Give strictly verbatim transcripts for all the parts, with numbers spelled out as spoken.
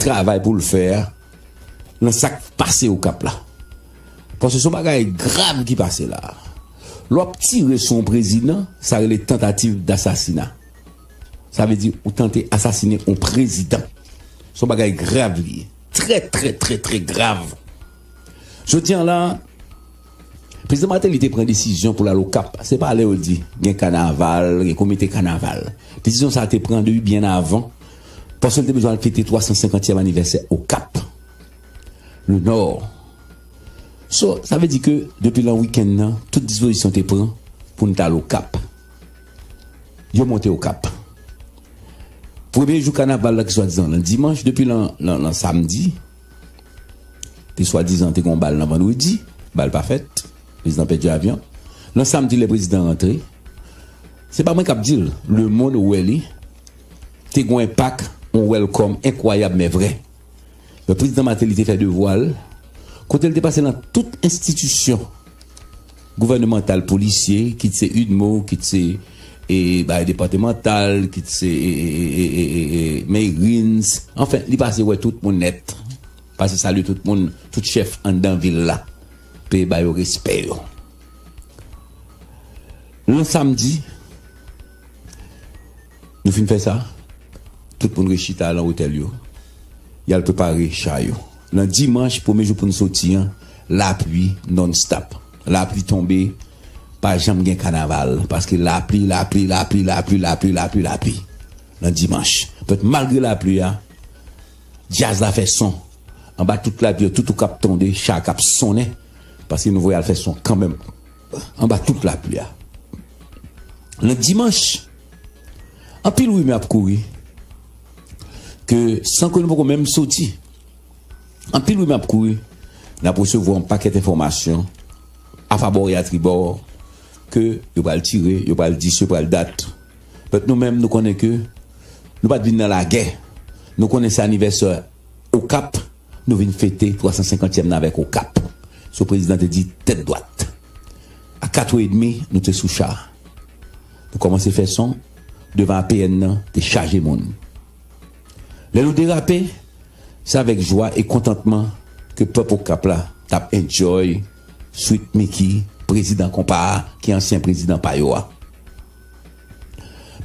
travay pou l fè a nan sa k pase Okap la. Paske se yon bagay grav ki pase la. Lè w ap tire sou yon prezidan, sa rele tantativ dasasina. Sa vle di ou tante asasinen yon prezidan. Se yon bagay grav li ye. Trè, trè, trè, trè grav. Jodi a la, Prezidan Martelly te pran desizyon pou l al Okap. Se pa lè yo di gen kanaval, gen komite kanaval. Desizyon sa a te pran depi byen avan, paske l te bezwen al fete twa san senkantyèm anivèsè Okap, le Nord. So, sa vle di ke depi lan wikenn nan, tout dispozisyon te pran pou n t al Okap. Yo monte Okap. Premye jou kanaval la ki swadizan lan dimanch, depi lan, lan, lan samdi, te swadizan te gen yon bal nan vandredi, bal pa fèt, prezidan pèdi avyon. Lan samdi, lè prezidan rantre, se pa mwen k ap di l, lemonn wè li, te gen yon enpak, yon welcome enkwayab men vrè. Lè prezidan Martelly te fè devwa l, kote l te pase lan tout enstitisyon gouvènemantal, polisye, kit se UDMO, kit se e, bagay depatmantal, kit se e, e, e, e, e, e, Meyrins. Anfen, li pase wè tout moun nèt. Pase salye tout moun, tout chèf anndan vil la. Peye ba yo respè yo. Lan samdi, nou fin fè sa, tout moun rechita lan otèl yo. Y al prepare cha yo. Lan dimanch, premye jou pou n soti an, lapli non-stop. Lapli tonbe, pa janm gen kanaval. Paske lapli, lapli, lapli, lapli, lapli, lapli, lapli. Lan dimanch. Pèt malgre lapli a, djaz la fè son. Anba tout lapli a, tout ou k ap tonbe, cha k ap sonnen. Paske nou voye al fè son kanmenm. Anba tout lapli a. Nan dimanch, anpil rimè ap kouri ke san ke nou poko menm soti. Anpil rimè ap kouri. N ap resevwa yon pakèt enfòmasyon afabò e atribò ke yo pral tire, yo pral dis, yo pral dat. But nou menm, nou konnen ke nou pa t vin nan lagè. Nou konnen se anivèsè Okap, nou vin fete twa san senkantyèm nan avèk Okap. So prezidan te di tèt dwat. A katrè edmi, nou te sou cha. Nou kòmanse fè son, devan A P N nan te chaje moun. Lè nou derape, se avèk jwa e kontantman ke pèp Okap la t ap enjoy Sweet Micky, prezidan konpa a, ki ansyen prezidan pa yo a.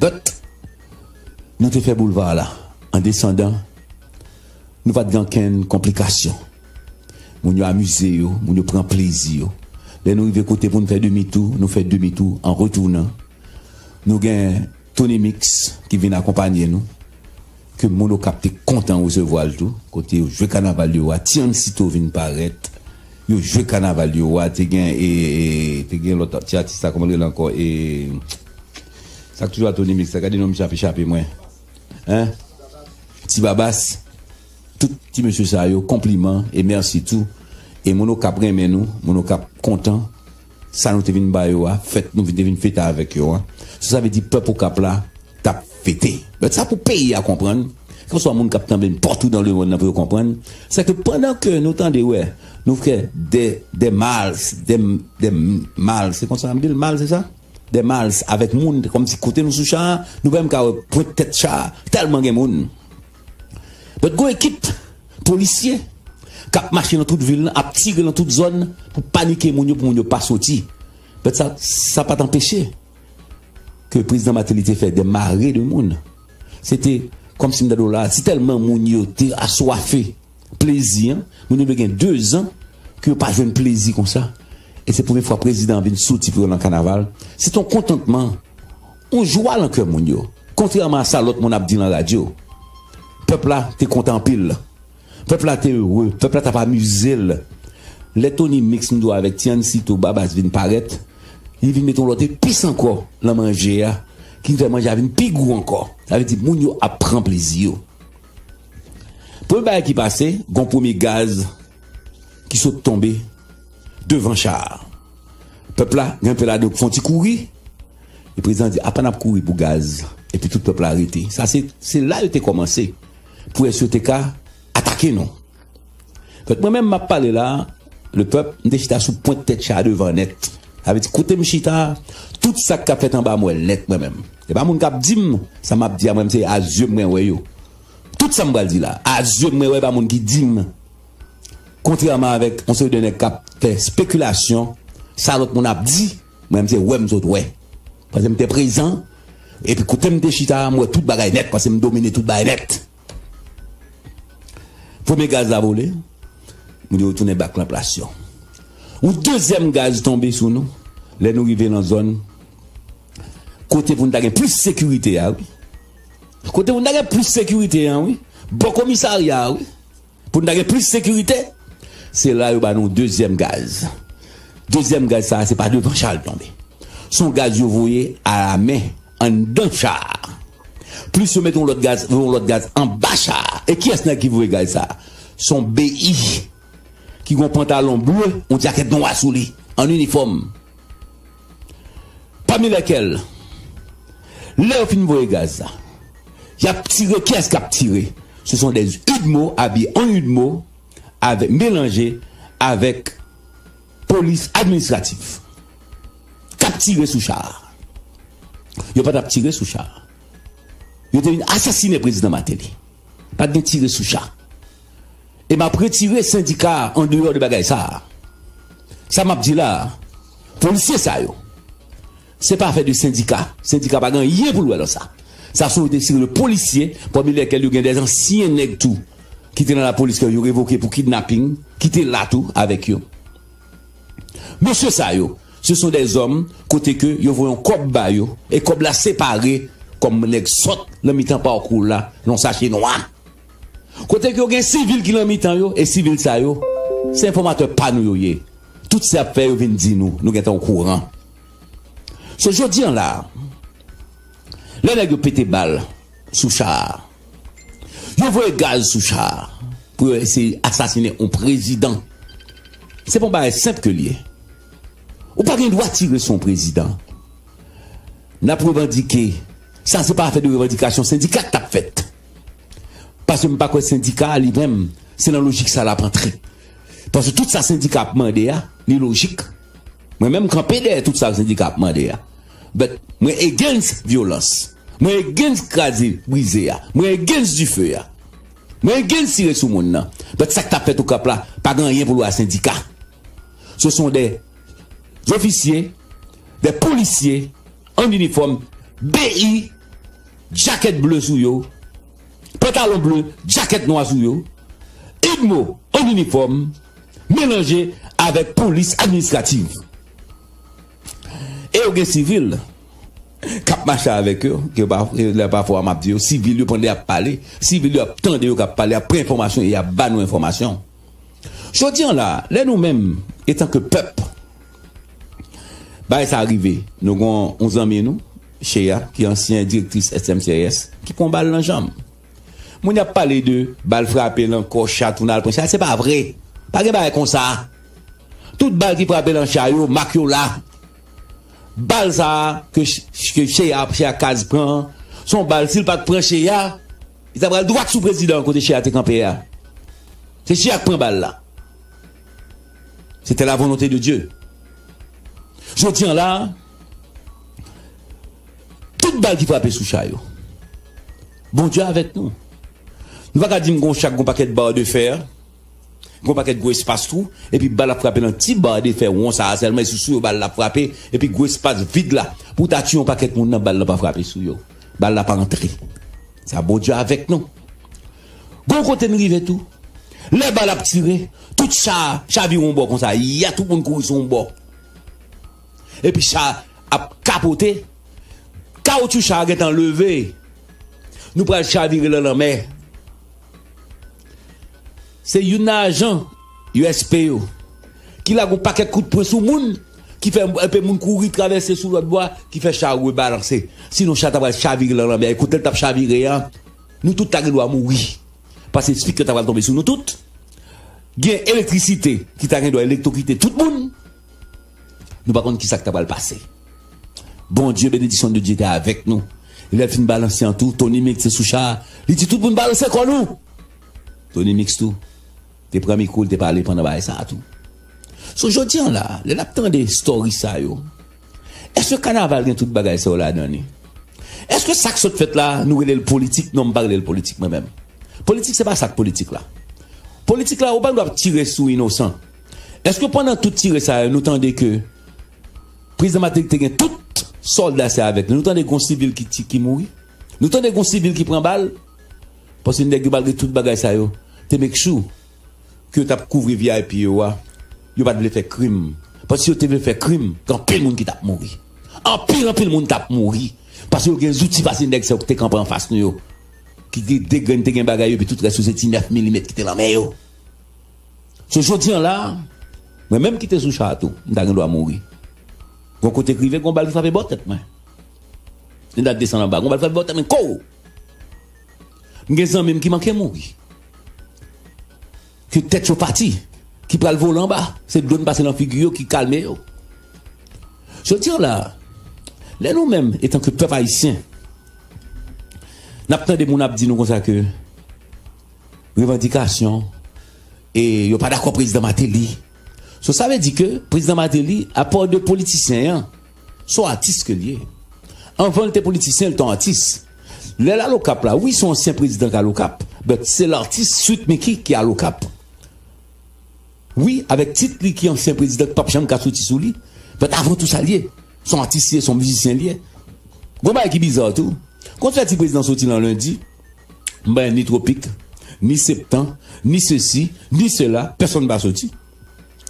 But, nou te fè boulva la, an desandan, nou pa t gen okenn konplikasyon. Moun yo amize yo, moun yo pran plezi yo. Lè nou rive kote pou n fè demi tou, nou fè demi tou an retounan. Nou gen Tony Mix ki vin akonpanye nou, ke moun Okap te kontan resevwa l tou, kote yo jwe kanaval yo a, Tiancito vin parèt, yo jwe kanaval yo a, te gen, e, e, te gen lòt ti atis la, kòman l rele ankò, e, sa k toujou a Tony Mix la, gade non misye ap chape mwen. Hein? Ti Babas, tout ti mesye sa yo, konpliman e mèsi tou. E moun Okap renmen nou, moun Okap kontan. Sa nou te vin ba yo a, fèt nou vin, te vin fete avèk yo a. So sa vle di pèp Okap la t ap fete. But sa pou peyi a konprann, kèlkeswa moun k ap tanbe nenpòt ou dans le monde nan pou yo konprann, se ke pandan ke nou tande, wè, nou fè des, des malles, des, des malles, se konsa m di l, malles, se sa? Des malles avèk moun, kòmsi kote nou sou cha a, nou pa menm ka wè pwent tèt cha a, tèlman gen moun. But gon ekip polisye k ap mache nan tout vil lan, ap tire nan tout zòn pou panike moun yo, pou moun yo pa soti. But sa, sa pa t anpeche ke prezidan Martelly te fè des marées de moun. Se te kòmsi m ta di w la, si tèlman moun yo te aswafe plezi an, moun yo dwe gen dezan ke yo pa jwenn plezi konsa. E se premye fwa prezidan an vin soti pou yo lan kanaval. Se te yon kontantman, yon jwa lan kè moun yo. Kontrèman a sa lòt moun ap di lan radyo, pèp la te kontan anpil. Pèp la te ere, pèp la t ap amize l. Lè Tony Mix m di w avèk Tiancito Babas vin parèt, li vin mete yon lòt epis ankò lan manje a, ki vin fè manje a vin pi gou ankò. Sa vle di moun yo ap pran plezi yo. Premye bagay ki pase, gon premye gaz ki sot tonbe devan cha a. Pèp la, gen anpil ladan yo k fè yon ti kouri. E prezidan di, apa n ap kouri pou gaz? Epi tout pèp la rete. Sa se, se la yo te kòmanse pou wè si yo te ka atake nou. Donk mwen menm m ap pale la, le pèp, m te chita sou pwent tèt cha a devan nèt. Sa vle di kote m chita, tout sa k ap fèt anba m wè l nèt mwen menm. Se pa moun k ap di m, sa m ap di a mwen menm se a zye m mwen wè yo. Tout sa m pral di la, a zye m, mwen wè pa moun ki di m. Kontrèman avèk yon seri de nèg k ap fè spekilasyon, sa lòt moun ap di, mwen, m se wè m sot wè. Paske m te prezan, epi kote m te chita, m wè tout bagay nèt, paske m domine tout bagay nèt. Premye gaz la vole, m di yo tounen bak nan plas yo. Yon dezyèm gaz tonbe sou nou, lè nou rive nan zòn kote pou n ta gen plis sekirite a, wi. Kote pou n ta gen plis sekirite a, wi. Bò komisarya a, wi. Pou n ta gen plis sekirite, se la yo ba nou dezyèm gaz. Dezyèm gaz sa a, se pa devan cha l tonbe. Se yon gaz yo voye alamen anndan cha a. Plis yo mete yon lòt gaz, yon lòt gaz anba cha a. E kiyès nèg ki voye gaz sa a? Se yon B I ki gen yon pantalon ble, yon djakèt nwa sou li, an inifòm. Pami lèkèl, lè yo fin voye gaz la, y ap tire, kiyès k ap tire? Se son de idmo, abiye an idmo, avèk, melanje avèk polis administratif k ap tire sou cha a. Yo pa t ap tire sou cha a. Yo te vin asasinen prezidan Martelly. Pa t gen tire sou cha. E m ap retire sendika a andeyò de bagay sa a. Sa m ap di la a, polisye sa yo, se pa afè de sendika. Sendika pa gen anyen pou l wè nan sa. Sa se yon seri de polisye, pami lèkèl yo gen de ansyen nèg tou, ki te nan lapolis ke yo revoke pou kidnaping, ki te la tou avèk yo. Mesye sa yo, se son de zòm kote ke yo voye yon kòb ba yo, e kòb la separe kòm nèg sòt nan mitan pakou la, nan yon sache nwa. Kote ke yo gen sivil ki nan mitan yo, e sivil sa yo, se enfòmatè pa nou yo ye. Tout sa y ap fè, yo vin di nou, nou gentan okouran. So, jodi an la, lè nèg yo pete bal sou cha a, yo voye gaz sou cha a pou yo eseye asasinen yon prezidan. Se pa yon bagay senp ke l ye. Ou pa gen dwa tire sou yon prezidan. N ap revandike. Sa se pa afè de revandikasyon sendika k t ap fèt. Paske m pa kwè sendika a li menm, se nan lojik sa l ap antre. Paske tout sa sendika ap mande a, li lojik. Mwen menm kanpe dèyè tout sa sendika ap mande a. But mwen against vyolans. Mwen against kraze brize a. Mwen against dife a. Mwen against tire sou moun nan. But sa k t ap fèt Okap la, pa gen anyen pou l wè a sendika. Ce sont des officiers, des policiers en uniforme, B I, djakèt ble sou yo, pantalon ble, djakèt nwa sou yo, idmo an inifòm, melanje avèk polis administratif. E yo gen sivil k ap mache avèk yo, ke pa, lè pafwa m ap di yo, sivil yo pandan y ap pale, sivil yo ap tande yo k ap pale, ap pran enfòmasyon e y ap ba nou enfòmasyon. Jodi an la, lè nou menm, etanke pèp, bagay sa rive, nou gen yon zanmi nou, Cheya, ki ansyen direktris S M C S, ki pran bal nan janm. Moun y ap pale de bal frape nan kò cha, tou n al pran cha, se pa vre. Pa gen bagay konsa. Tout bal ki frape nan cha yo, mak yo la. Bal sa a ke, ke Cheya, Cheya Kaz pran an, se yon bal, si l pa t pran Cheya, li ta pral dwat sou prezidan an kote Cheya te kanpe a. Se Cheya k pran bal la. C'était la volonté de Dieu. Jodi an la, tout bal ki frape sou cha yo, Bondye avèk nou. Nou pa ka di m gon cha k gon pakèt ba de fè, gon pakèt gwo espas tou, epi bal ap frape nan ti ba de fè won sa a sèlman, e sou sou yo bal la ap frape, epi gwo espas vid la, pou w ta tiye yon pakèt moun nan, bal la pa frape sou yo. Bal la pa antre. Sa Bondye avèk nou. Gon kote n rive tou. Lè bal ap tire, tout cha, cha vire yon bò konsa, ya tout moun kouri sou yon bò. Epi cha ap kapote, kawotchou cha a gentan leve. Nou pral chavire nan lanmè. Se youn nan ajan U S P yo ki lage yon pakèt kout pwen sou moun, ki fè enpe moun kouri travèse sou lòt bò a, ki fè cha a rebalanse. Sinon cha ta pral chavire nan lanmè. E kote l t ap chavire a, nou tout ta gen dwa mouri. Paske spikè ta pral tonbe sou nou tout. Gen elektrisite ki ta gen dwa elektwokite tout moun. Nou pa konn kisa k ta pral pase. Bondye, benediksyon de Dye te avèk nou. E lè l fin balanse an tou, Tony Mix te sou cha a. Li di tout moun balanse kò nou. Tony Mix tou te pran mikwo, li te pale pandan bagay sa a tou. So, jodi an la, lè n ap tande story sa yo, èske kanaval gen tout bagay sa yo ladan li? Èske sa k sot fèt la, nou rele l politik? Non, m pa rele l politik, mwen menm. Politik, se pa sa k politik la. Politik la, ou pa dwe ap tire sou inosan. Èske pandan tout tire sa yo, nou tande ke prezidan Martelly te gen tout sòlda sa avèk li? Nou tande gon sivil ki ti, ki mouri? Nou tande gon sivil ki pran bal? Paske nèg yo, malgre tout bagay sa yo, te make sure ke yo t ap kouvri V I P yo a, yo pa t vle fè krim. Paske si yo te vle fè krim, gen anpil moun ki t ap mouri. Anpil, anpil moun t ap mouri. Paske yo gen zouti pase nèg sa yo ki te kanpe anfas nou yo. Ki te, te gen, te gen bagay yo, epi tout rès yo se ti nèf milimèt ki te nan men yo. So, jodi an la, mwen menm ki te sou cha a tou, m ta gen dwa mouri. Gon kote k rive, gon bal ki frape bò tèt mwen. Li ta desann anba, gon bal frape bò tèt mwen, kow! M gen zanmi m ki manke mouri. Ke tèt yo pati, ki pral vole anba, se dlo n pase nan figi yo ki kalme yo. Jodi an la, lè nou menm, etanke pèp ayisyen, n ap tande moun ap di nou konsa ke revandikasyon, e yo pa dakò prezidan Martelly. So, sa vle di ke prezidan Martelly, apa de politisyen an, se yon atis ke l ye. Anvan l te politisyen, l te yon atis. Lè l al Okap la, wi, se yon ansyen prezidan k al Okap, but se latis Sweet Micky ki al Okap. Wi, avèk tit li ki ansyen prezidan ki p ap janm ka soti sou li, but avan tou sa l ye, se yon atis li ye, se yon mizisyen li ye. Gon bagay ki biza tou. Konn fè ti prezidan soti nan lendi, m pa ni Tropik, ni Septan, ni sesi, ni sela, pèsonn pa soti.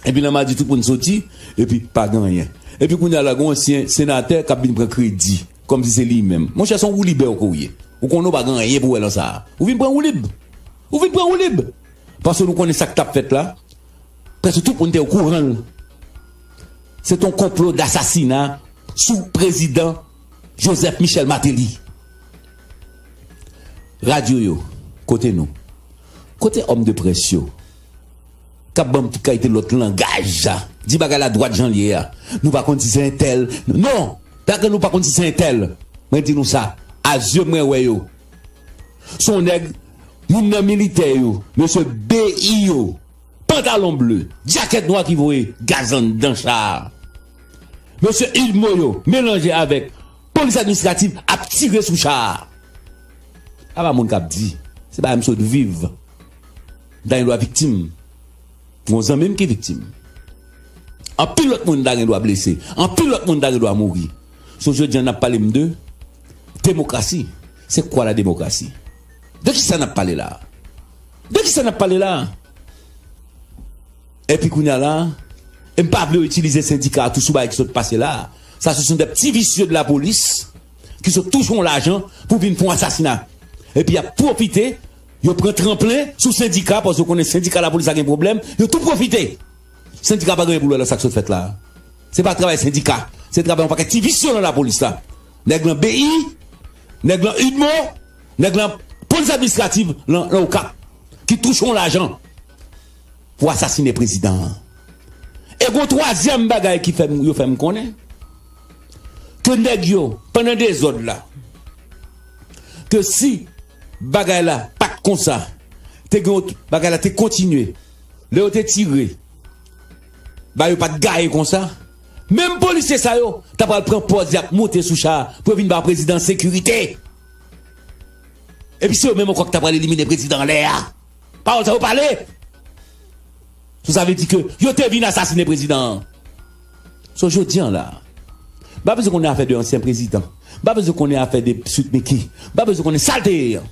Epi nan madi tout moun soti, epi pa gen anyen. Epi kounye a la, gen yon ansyen senatè k ap vin pran kredi, kòmsi se li menm. Monchè, se yon woulibè ke w ye. Ou konnen w pa gen anyen pou w wè nan sa a. Ou vin pran woulib. Ou vin pran woulib. Paske nou konnen sa k t ap fèt la. Prèske tout moun te okouran l. Se t yon konplo dasasina sou prezidan Joseph Michel Martelly. Radyo yo, kote nou? Kote òm de près yo? K ap ban m tout kalite lòt langaj. Di bagay la dwat jan l ye a. Nou pa konn si se entèl. Non! Dakò, nou pa konn si se entèl. Mwen di nou sa. A zye mwen wè yo. Se yon nèg, youn nan militè yo, mesye B I yo, pantalon ble, djakèt nwa ki voye gaz anndan cha a. Mesye UDMO yo, melanje avèk polis administratif ap tire sou cha a. Apa moun k ap di, se bagay m sot viv. M ta gen dwa viktim. Gon zanmi m ki viktim. Anpil lòt moun ta gen dwa blese. Anpil lòt moun ta gen dwa mouri. So, jodi a n ap pale m de demokrasi. C'est quoi la démocratie? De kisa n ap pale la? De kisa n ap pale la? Epi kounye a la, e m pa vle yo itilize sendika a tou sou bagay ki sot pase la. Sa se sont des petits vicieux de la police ki sot touche yon lajan pou vin fè yon asasina. Epi y ap pwofite, yo pran tranplen sou sendika, paske yo konnen sendika lapolis la gen pwoblèm, yo tou pwofite. Sendika pa gen anyen pou l wè nan sa k sot fèt la. Se pa travay sendika, se travay yon pakèt ti visye nan lapolis la. Nèg lan B I, nèg lan UDMO, nèg lan polis administrativ lan, lan Okap, ki touche yon lajan pou asasinen prezidan an. E gon twazyèm bagay ki fè m, yo fè m konnen ke nèg yo, pandan dezòd la, ke si bagay la pa t konsa, te gen yon, bagay la te kontinye, lè yo te tire, bagay yo pa t gaye konsa, menm polisye sa yo ta pral pran pòz y ap monte sou cha a pou yo vin ba prezidan an sekirite. Epi se yo menm ankò ki ta pral elimine prezidan anlè a. Pawòl sa yo pale. So, sa vle di ke yo te vin asasinen prezidan an. So, jodi an la, m pa bezwen konnen afè de ansyen prezidan. M pa bezwen konnen afè de Sweet Micky. M pa bezwen konnen sa l te ye an.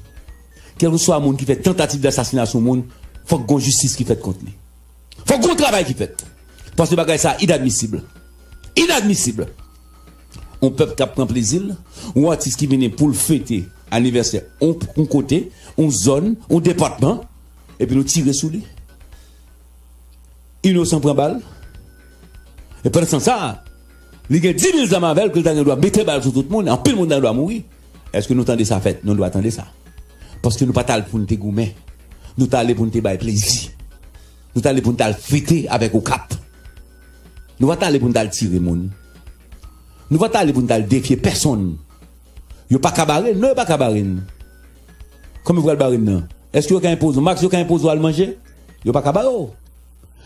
Kèlkeswa moun ki fè tantativ dasasina sou moun, fòk gon jistis ki fèt kont li. Fòk gon travay ki fèt. Paske bagay sa inadmisib. Inadmisib. Yon pèp k ap pran plezi l, yon atis ki vini pou l fete anivèsè yon, yon kote, yon zòn, yon depatman, epi nou tire sou li. Inosan pran bal. E pandan sa, li gen dis mil zam avè l ke l ta gen dwa mete bal sou tout moun, anpil moun ta gen dwa mouri. Èske nou tande sa fèt? Nou dwa tande sa. Paske nou pa t al pou n te goumen. Nou t ale pou n te bay plezi. Nou t ale pou n t al fete avèk Okap. Nou pa t ale pou n t al tire moun. Nou pa t ale pou n t al defye pèsonn. Yo pa ka bare n, non, yo pa ka bare n. Kòman yo pral bare n nan? Èske yo ka enpoze w? Max, yo ka enpoze w al manje? Yo pa ka bare w.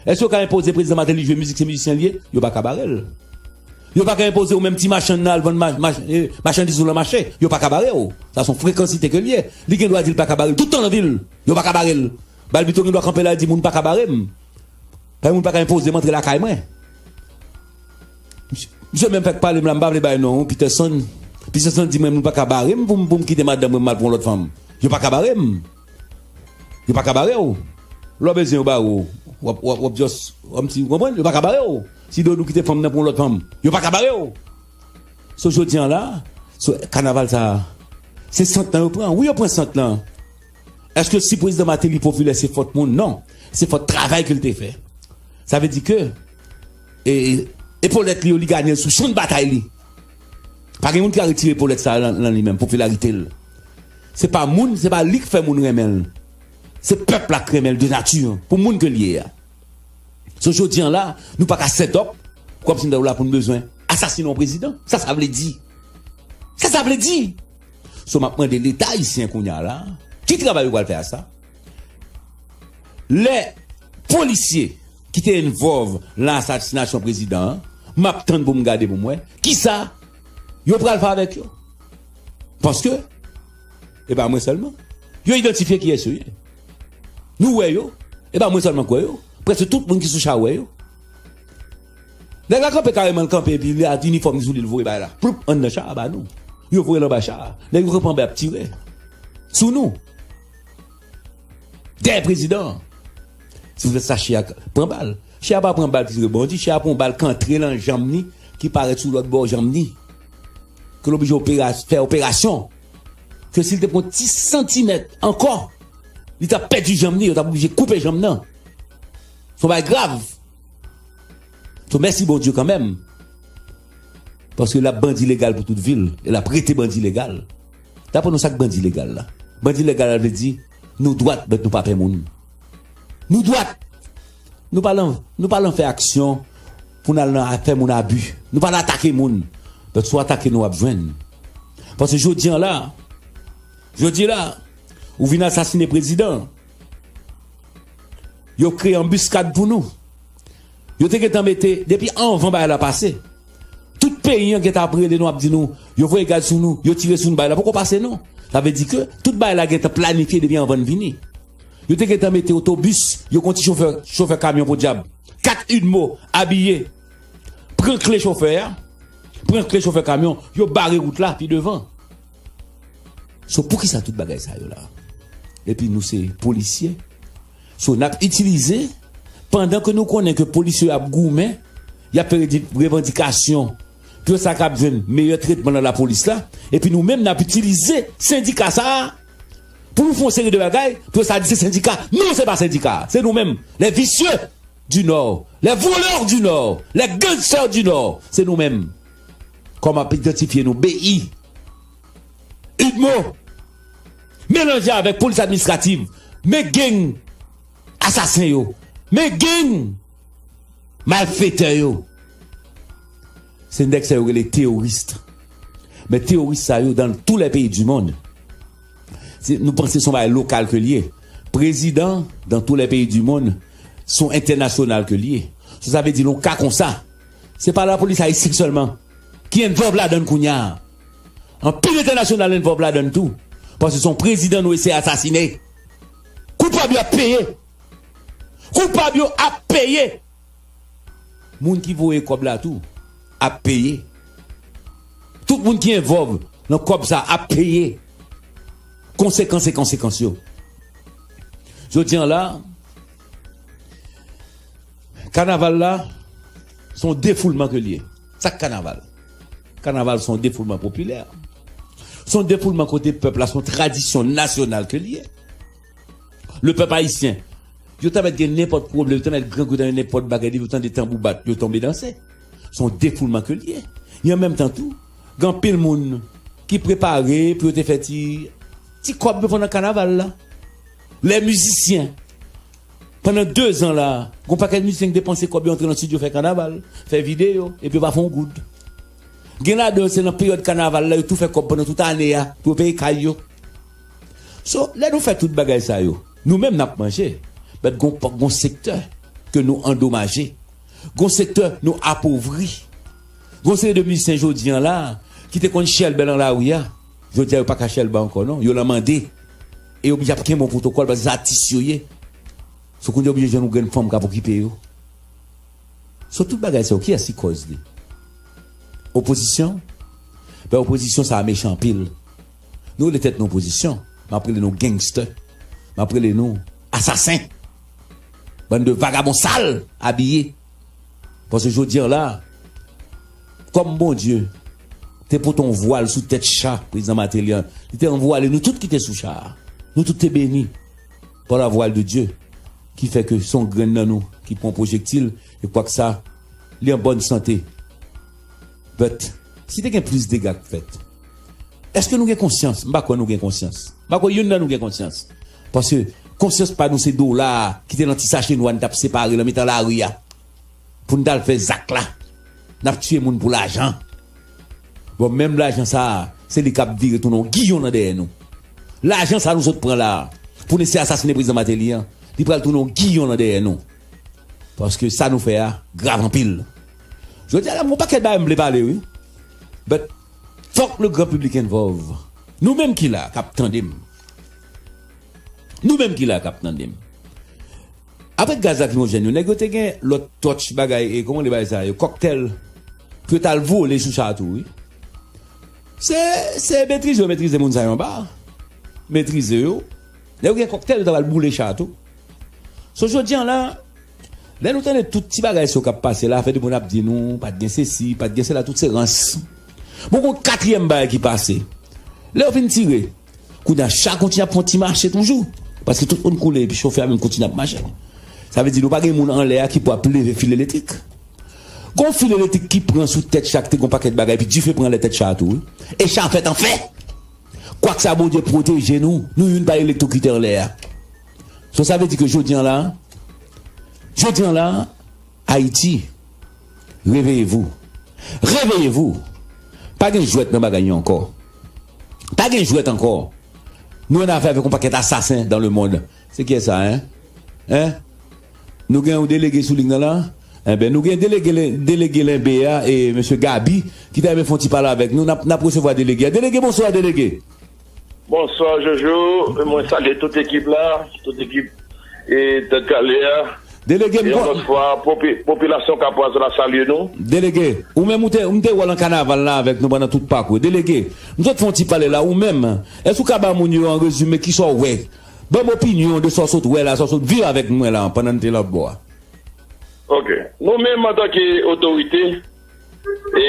Èske yo ka enpoze prezidan Martelly jwe mizik, se mizisyen l ye? Yo pa ka bare l. Yo pa ka enpoze w menm ti machann nan al vann ma- mach- eh, machandiz ou lan mache. Yo pa ka bare w. Sa se yon frekansite ke l ye. Li gen dwa di l pa ka bare l tout tan nan vil. Yo pa ka bare l. Balbito gen dwa kanpe la di moun pa ka bare m. Paske moun pa ka enpoze m antre lakay mwen. Misye, misye menm fèk pale m la, m pa vle bay non, Peterson. Peterson di mwen moun pa ka bare m pou m pou m kite madanm mwen m al pran yon lòt fanm. Yo pa ka bare m. Yo pa ka bare w. Lè w bezwen yo bare w. W ap, w ap, w ap just, w ap ti, w konprann? Yo pa ka bare w. Si Dodou kite fanm nan pou yon lòt fanm, yo pa ka bare w. So jodi an la, so kanaval sa, se sant lan yo pran. Wi, yo pran sant lan. Èske si prezidan Martelly popilè se fòt moun? Non. Se fòt travay ke l te fè. Sa vle di ke e, epolèt li yo, li ganye l sou chan batay li. Pa gen moun ki ka retire epolèt sa lan, lan li menm, popilarite l. Se pa moun, se pa li k fè moun renmen l. Se pèp la k renmen l de nati, pou moun ke l ye a. So jodi an la, nou pa ka set up kòmsi nou la pou nou bezwen asasinen yon prezidan. Sa sa vle di? Sa sa vle di? So m ap mande Leta ayisyen kounye a la, ki travay yo pral fè a sa? Lè polisye ki te envòv lan asasinasyon prezidan an, m ap tann pou m gade pou m wè kisa yo pral fè avèk yo. Paske e pa mwen sèlman. Yo idantifye kiyès yo ye. Nou wè yo. E pa mwen sèlman k wè yo. Prèske tout moun ki sou cha wè yo. Nèg la kanpe kareman, l kanpe epi li ak inifòm li sou li, l voye bay la. Ploup, anndan cha a ba nou. Yo voye l anba cha a. Nèg yo kanpe anba, y ap tire sou nou. Dèyè prezidan an. Se poutèt sa Che a pran bal. Che a pa pran bal ki rebondi, Che a pran bal k antre lan janm ni, ki parèt sou lòt bò janm ni. Ke l oblije opera, fè operasyon. Ke si l te pran ti santimèt ankò, li t ap pèdi janm ni, yo t ap oblije koupe janm nan. Se yon bagay grav. So mèsi Bondye kanmenm. Paske l ap bandi legal pou tout vil, e l ap rete bandi legal. Daprè nou, sa k bandi legal la? Bandi legal la vle di, nou dwat, men nou pa pè moun. Nou dwat. Nou pa lan, nou pa lan fè aksyon pou n al nan fè moun abi. Nou pa lan atake moun. Men si w atake nou, w ap jwenn. Paske jodi an la, jodi la, ou vin asasinen prezidan. Yo kreye anbiskad pou nou. Yo te gentan mete, depi anvan bagay la pase, tout peyi an gentan ap rele nou, ap di nou, yo voye gaz sou nou, yo tire sou nou, bagay la poko pase non. Sa vle di ke tout bagay la gentan planifye depi anvan n vini. Yo te gentan mete otobis, yo gon ti chofè, chofè kamyon podyab. Kat Udmo abiye, pran kle chofè a, pran kle chofè kamyon, yo bare wout la pi devan. So poukisa tout bagay sa yo la? Epi nou se polisye. So n ap itilize, pandan ke nou konnen ke polisye yo ap goumen, y ap fè redi- revandikasyon pou yo sa k ap jwenn meyè tretman nan lapolis la, epi nou menm n ap itilize sendika sa a pou nou fè yon seri de bagay, pou yo sa di se sendika. Non, se pa sendika, se nou menm, les vicieux du Nord, les voleurs du Nord, les gangsters du Nord, se nou menm. Kòman ap idantifye nou? B I, Udmo, melanje avèk polis administrativ, men gang asasen yo, men gang malfetè yo. Se nèg sa yo rele teworis. Men teworis sa yo dans tous les pays du monde. Se, nou panse se yon bagay lokal ke l ye. Prezidan dans tous les pays du monde, se yon entènasyonal ke l ye. So sa vle di, nan yon ka konsa, se pa lapolis ayisyen sèlman ki envòlv ladann kounye a. Anpil entènasyonal envòlv ladann tou. Paske se yon prezidan nou eseye asasinen. Koupab yo ap peye. Koupab yo ap peye. Moun ki voye kòb la tou ap peye. Tout moun ki envòlv nan kòb sa ap peye konsekans e konsekans yo. Jodi an la, kanaval la, se yon defoulman ke l ye. Sa k kanaval? Kanaval se yon defoulman popilè. Se yon defoulman kote pèp la, se yon tradisyon nasyonal ke l ye. Le pèp ayisyen, yo ta mèt gen nenpòt pwoblèm, yo ta mèt grangou nan nenpòt bagay, depi yo tande tanbou bat, yo tonbe danse. Se yon defoulman ke l ye. E an menm tan tou, gen anpil moun ki prepare pou yo te fè ti, ti kòb yo pandan kanaval la. Les musiciens, pandan dezan la, gen yon pakèt mizisyen ki depanse kòb yo antre nan estidyo fè kanaval, fè videyo, epi yo pa fè yon goud. Gen ladan yo se nan peryòd kanaval la yo tou fè kòb pandan tout ane a pou yo peye kay yo. So, lè nou fè tout bagay sa yo, nou menm n ap manje, men gon, gon sektè ke nou andomaje, gon sektè nou apovri. Gon seri de mizisyen jodi an la, ki te konn chèlbè nan lari a, jodi a yo pa ka chèlbè ankò non, yo nan mande. E yo oblije ap kenbe yon pwotokòl paske se atis yo ye. So kounye a oblije jwenn yon grenn fanm k ap okipe yo. So tout bagay sa yo, kiyès ki kòz li? Opozisyon? Ben opozisyon sa a mechan anpil. Nou rele tèt nou opozisyon, m ap rele nou gangster. M ap rele nou asasen. Bann de vagabon sal abiye. Paske jodi an la, kòm Bondye te pote yon vwal sou tèt cha prezidan Martelly an, li te anvwale nou tout ki te sou cha a. Nou tout te beni pa la vwal de Dye, ki fè ke se yon grenn nan nou ki pran pwojektil, e kwak sa, li an bòn sante. But, si te gen plis dega k fèt, èske nou gen konsyans? M pa kwè nou gen konsyans. M pa kwè youn nan nou gen konsyans. Paske konsyans pa nou se dola a ki te nan ti sache nwa n t ap separe nan mitan lari a pou n t al fè zak la. N ap tiye moun pou lajan. Bon, menm lajan sa a, se li k ap vire tounen yon giyon nan dèyè nou. Lajan sa a nou sot pran la a, pou n eseye asasinen prezidan Martelly an, li pral tounen yon giyon nan dèyè nou. Paske sa nou fè a grav anpil. Jodi a la, m gon pakèt bagay m vle pale, wi. But, fòk le grand public involve. Nou menm ki la, k ap tande m. Nou menm ki la, k ap tande m. Apre gaz lakrimojèn yo, nèg yo te gen lòt tòch bagay, e kòman li bagay sa yo, kòktèl, pou yo t al vole sou cha tou, wi. Se, se metrize yo metrize moun sa yo anba. Metrize yo. Lè yo gen kòktèl, yo ta pral boule cha tou. So, jodi an la, lè nou tande tout ti bagay sa yo k ap pase la, fè de moun ap di nou, pa t gen sesi, pa t gen sela, tout se rans. Bon, gon katriyèm bagay ki pase. Lè yo fin tire, kounye a cha kontinye ap fè yon ti mache toujou. Paske tout moun koule, epi chofè a menm kontinye ap mache. Sa vle di nou pa gen moun anlè a ki pou ap leve fil elektrik. Gon fil elektrik ki pran sou tèt cha ki te gon pakèt bagay, epi dife pran anlè tèt cha a tou, wi. E cha fèt an fè. Kwak sa Bondye pwoteje nou, nou youn pa elektwokite anlè a. So sa vle di ke jodi an la, jodi an la, Ayiti, réveillez-vous. Réveillez-vous. Pa gen jwèt nan bagay yo ankò. Pa gen jwèt ankò. Nou annafè avèk yon pakèt asasen dans le monde. Se kiyès sa, en? En? Nou gen yon delege sou liy nan la? Enben, nou gen delege, delege Lenbe a, e mesye Gaby, ki ta renmen fè yon ti pale avèk nou. N ap, n ap resevwa delege a. Delege, bonswa, delege. Bonswa, Jojo. Mwen salye tout ekip la, tout ekip e Tèt Kale a. Delege, e yon lòt fwa, popi-, popilasyon Kapwaz la salye nou. Delege, ou menm ou te, ou te wè nan kanaval la avèk nou pandan tout pakou. Delege, m sot fè yon ti pale la, ou menm, èske ou ka ba moun yo an rezime kisa w wè? Ban m opinyon de sa w sot wè la, sa w sot viv avèk mwen la, pandan n te lòt bò a. Ok. Nou menm, antanke otorite, e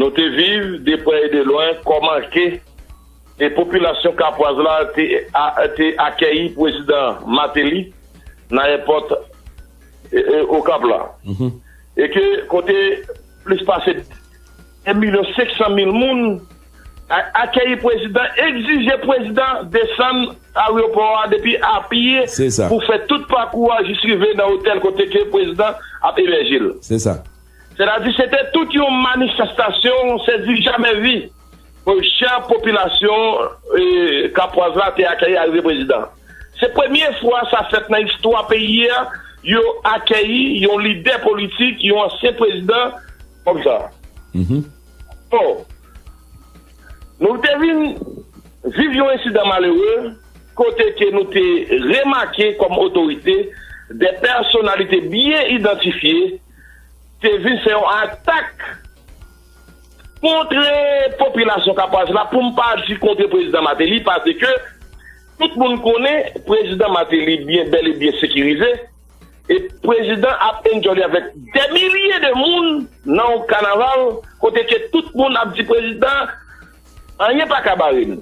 nou te viv de prè e de lwen kòman ke e popilasyon Kapwaz la te, a, te akèyi prezidan Martelly nan èpòt, e, e, Okap la. E ke kote plis pase de milyon senk san mil moun a, akèyi prezidan, egzije prezidan desann aryopò a depi apye pou fè tout pakou a jis rive nan otèl kote ke prezidan ap ebèje l. Se sa. Sètadi, se te tout yon manifestasyon, se di jamè vi, jan popilasyon, e, Kapwaz la te akèyi arive prezidan. Se premye fwa sa fèt nan istwa peyi a, yo akèyi yon lidè politik, yon ansyen prezidan kòm sa. Bon, nou te vin viv yon ensidan malere, kote ke nou te remake kòm otorite, de pèsonalite byen idantifye te vin fè yon atak kontre popilasyon Kapwaz la, pou m pa di kontre prezidan Martelly, paske tout moun konnen prezidan Martelly byen, bèl e byen sekirize, e prezidan ap enjoy avèk de milye de moun nan yon kanaval, kote ke tout moun ap di prezidan, anyen pa ka bare n.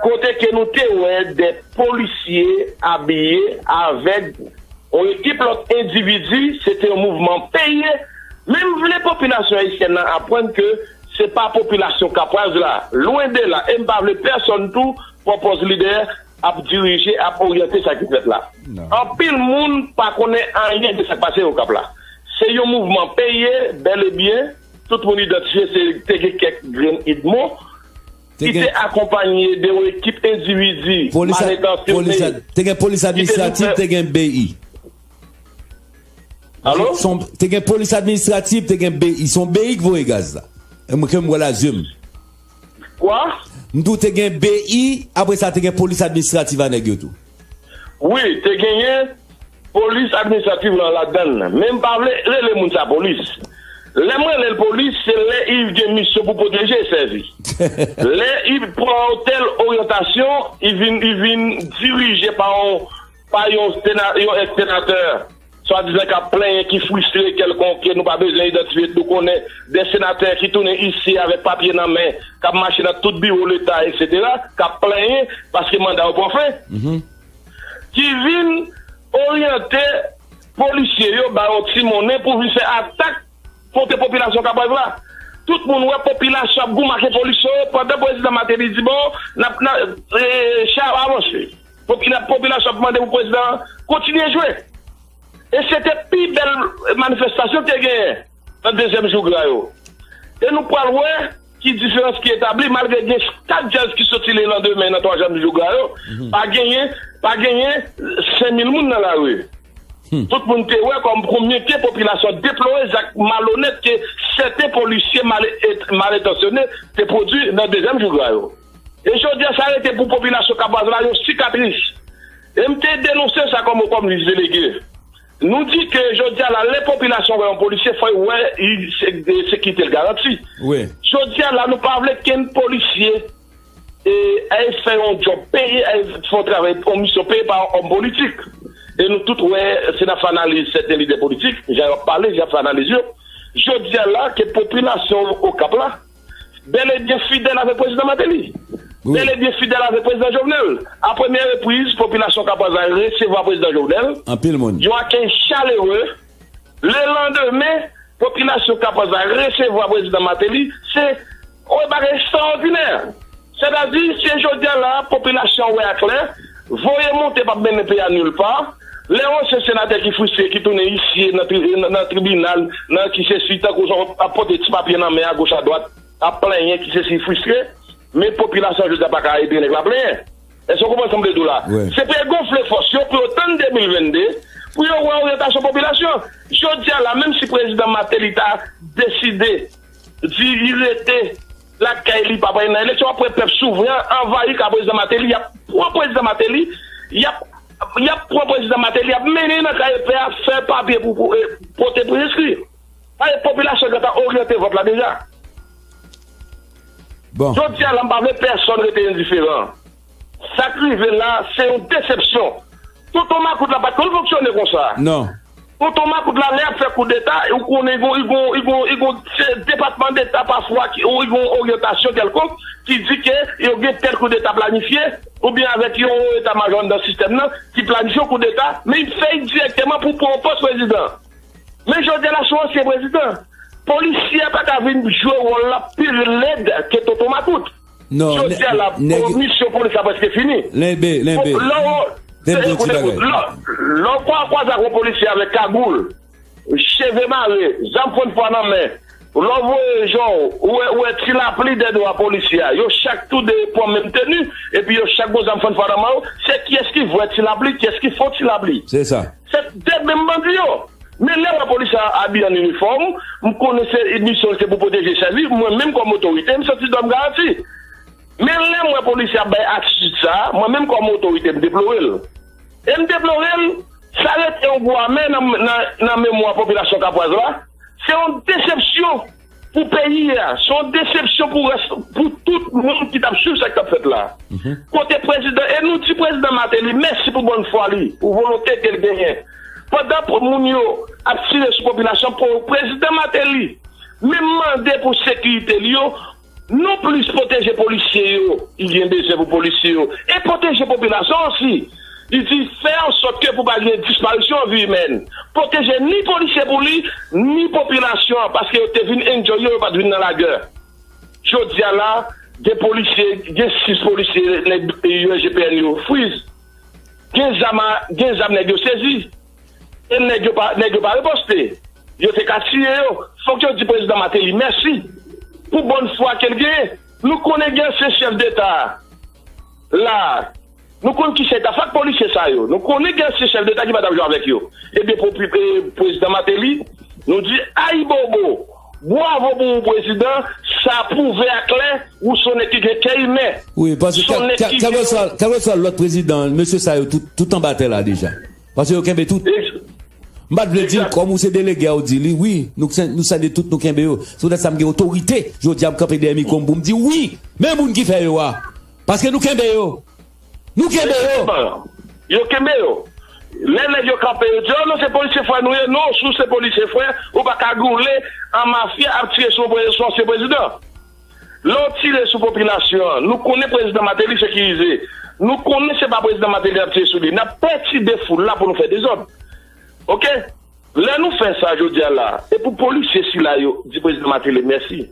Kote ke nou te wè de polisye abiye avèk yon ekip lòt endividi, se te yon mouvman peye. Men m vle popilasyon ayisyèn nan aprann ke se pa popilasyon Kapwaz la, lwen de la, e m pa vle pèsonn tou pran pòz lidè ap dirije, ap oryante sa ki fèt la. Anpil moun pa konnen anyen de sa k pase Okap la. Se yon mouvman peye, bèl e byen, tout moun idantifye, se te gen kèk grenn idmo ki te akonpanye de yon ekip endividi mal entansyone. Te gen polis administratif, te gen B I. Alo? Se yon, te gen polis administrativ, te gen B I. Se yon B I ki voye gaz la. E mwen, ke m wè la zye m. Kwa? M di w te gen B I, apre sa te gen polis administrativ a nèg yo tou. Wi, te genyen polis administrativ lan ladan l. Men m pa vle rele moun sa polis. Lè m rele l polis, se lè i gen misyon pou pwoteje e sèvi. Lè i pran yon tèl oryantasyon, i vin, i vin dirije pa yon, pa yon sena-, yon ex-senatè, swadizan k ap plenyen, ki fristre kèlkonk, ke nou pa bezwen idantifye, nou konnen de senatè ki tounen isi avèk papye nan men, k ap mache nan tout biwo Leta, etsetera, k ap plenyen paske manda yo pran fen, ki vin oryante polisye yo, ba yo ti monnen pou vin fè atak kont popilasyon Kapwaz la. Tout moun wè popilasyon ap goumen ak polisye yo, pandan prezidan Martelly di, "Bon, n ap, n ap, e, cha yo avanse." Popi-, popilasyon ap mande pou prezidan an kontinye jwe. E se te pi bèl manifestasyon ki te genyen nan dezyèm jou gra yo. E nou pral wè ki diferans ki etabli, malgre gen kat djaz ki soti lelandemen nan twazyèm jou gra yo, pa genyen, pa genyen senk mil moun nan lari. Tout moun te wè kòm konbyen ke popilasyon deplore zak malonèt ke sèten polisye mal, mal entansyone te pwodui nan dezyèm jou gra yo. E jodi a, sa rete pou popilasyon Kapwaz la yon sikatris. E m te denonse sa kòm, kòm lis delege. Nou di ke jodi a la, lè popilasyon wè yon polisye, fò y wè i, se, sekirite l garanti. Wi. Jodi a la, nou pa vle kenn polisye e, al fè yon djòb peye, al fè yon travay, yon misyon peye pa yon òm politik. E nou tout wè, se nan fè analiz sèten lidè politik, jan y ap pale, jan y ap fè analiz yo. Jodi a la, ke popilasyon Okap la, bèl e byen fidèl avèk prezidan Martelly. Wi. Bèl e byen fidèl avèk prezidan Jovenel. A premyè repriz, popilasyon Kapwaz la resevwa prezidan Jovenel. Anpil moun. Yon akèy chalere. Lelandemen, popilasyon Kapwaz la resevwa prezidan Martelly. Se yon bagay ekstraòdinè. Sètadi, se jodi a la, popilasyon wè aklè, voye monte p ap mennen peyi a nilpa. Lè yon ansyen senatè ki fristre, ki tounen isye nan tri-, nan, nan tribinal, nan ki se si, tankou sa, ap pote ti papye nan men a goch a dwat, ap plenyen ki se si fristre, men popilasyon jodi a pa ka ede nèg la plenyen. Èske w konprann sa m vle di w la? Wi. Se pou yo gonfle fòs yo, pou yo tann de mil venn de, pou yo wè oryantasyon popilasyon. Jodi a la, menm si prezidan Martelly ta deside di li rete lakay li, pa pral nan eleksyon, w ap wè pèp souvren an anvayi ka prezidan Martelly, y ap pran prezidan Martelly, y ap, y ap pran prezidan Martelly, y ap mennen nan kay epè a, fè papye pou, pou, eh, pote pou enskri. Paske popilasyon gentan oryante vòt la deja. Bon. Jodi a la, m pa vle pèsonn rete endiferan. Sa k rive la, se yon desepsyon. Tonton Makout la pa t konn fonksyone konsa. Non. Tonton Makout la, lè y ap fè koudeta, ou konnen, li gon, li gon, li gon, li gon, se Depatman Deta pafwa ki, ou li gon oryantasyon kèlkonk ki di ke yo gen tèl koudeta planifye, oubyen avèk yon eta majò anndan sistèm nan ki planifye yon koudeta, men li fè l dirèkteman pou pran yon pòs prezidan. Men jodi a la, se yon ansyen prezidan. Polisye a pa ka vin jwe wòl la pi lèd ke Tonton Makout. Non, jodi a la, nèg, misyon polis la prèske fini. Lenbe, lenbe. Lè w, tande yon ti bagay. Lè, lè w kwa-, kwaze ak yon polisye avèk kagoul, cheve mare, zam fann fwa nan men, lè w voye je w, ou wè, ou wè ti lapli dèyè do a polisye a. Yo chak toude pran menm teni, epi yo chak gon zam fann fwa nan men yo. Se kiyès ki vrè ti lapli, kiyès ki fo ti lapli? Se sa. Se de menm bandi yo. Men lè w wè polisye a abiye an inifòm, m konnen se misyon l se pou pwoteje chèf li, mwen menm kòm otorite, m santi dwa m garanti. Men lè m wè polisye ap bay atitid sa a, mwen menm kòm otorite, m deplore l. E m deplore l, sa rete yon gou amè nan, nan, nan memwa popilasyon Kapwaz la. Se yon desepsyon pou peyi a, se yon desepsyon pou rès, pou tout moun ki t ap swiv sa k t ap fèt la. Kote prezidan, e nou di prezidan Martelly mèsi pou bòn fwa li, pou volonte ke l genyen. Pandan pou moun yo ap tire sou popilasyon, pou prezidan Martelly menm mande pou sekirite li yo, non plis pwoteje polisye yo, li gen bezwen pou polisye yo, e pwoteje popilasyon osi. Li di fè an sòt ke pou pa gen disparisyon vi imèn. Pwoteje ni polisye pou li, ni popilasyon an, paske yo te vin enjoy yo, yo pa t vin nan lagè. Jodi a la, gen polisye, gen sis polisye, nèg U S G P N yo friz. Gen zam, gen zam nèg yo sezi. E nèg yo pa, nèg yo pa riposte. Yo te ka tiye yo. Fòk yo di prezidan Martelly mèsi pou bòn fwa ke l genyen. Nou konnen gen ansyen chèf deta la. Nou konn ki chèf ta fè ak polisye sa yo. Nou konnen gen ansyen chèf deta ki pa t ap jwe avèk yo. Ebyen, pou, pou, eh, prezidan Martelly, nou di ayibobo, bwavo pou ou, prezidan, sa pwouve aklè ou se yon nèg ki gen kè imen. Wi, paske kèlkeswa lòt prezidan, mesye sa yo tout, tout anba tè la deja. Paske yo kenbe tout. M pa t vle di l, kòm ou se delege a, ou di li, wi, nou, nou sende tout, nou kenbe yo. Se poutèt sa m gen otorite, jodi a m kanpe dèyè mikwo m pou m di, wi, men moun ki fè yo a. Paske nou kenbe yo. Nou kenbe yo. Yo kenbe yo. Lè nèg yo kanpe, yo di, "Oh, non, se polisye frè nou ye." Non, si w se polisye frè, ou pa ka goule an mafya ap tire sou, sou ansyen prezidan. Lè w tire sou popilasyon an, nou konnen prezidan Martelly sekirize. Nou konnen se pa prezidan Martelly ap tire sou li. N ap pètibe foul la pou nou fè dezòd. Oke? Lè nou fè sa jodi a la, e pou polisye sila yo di prezidan Martelly mèsi.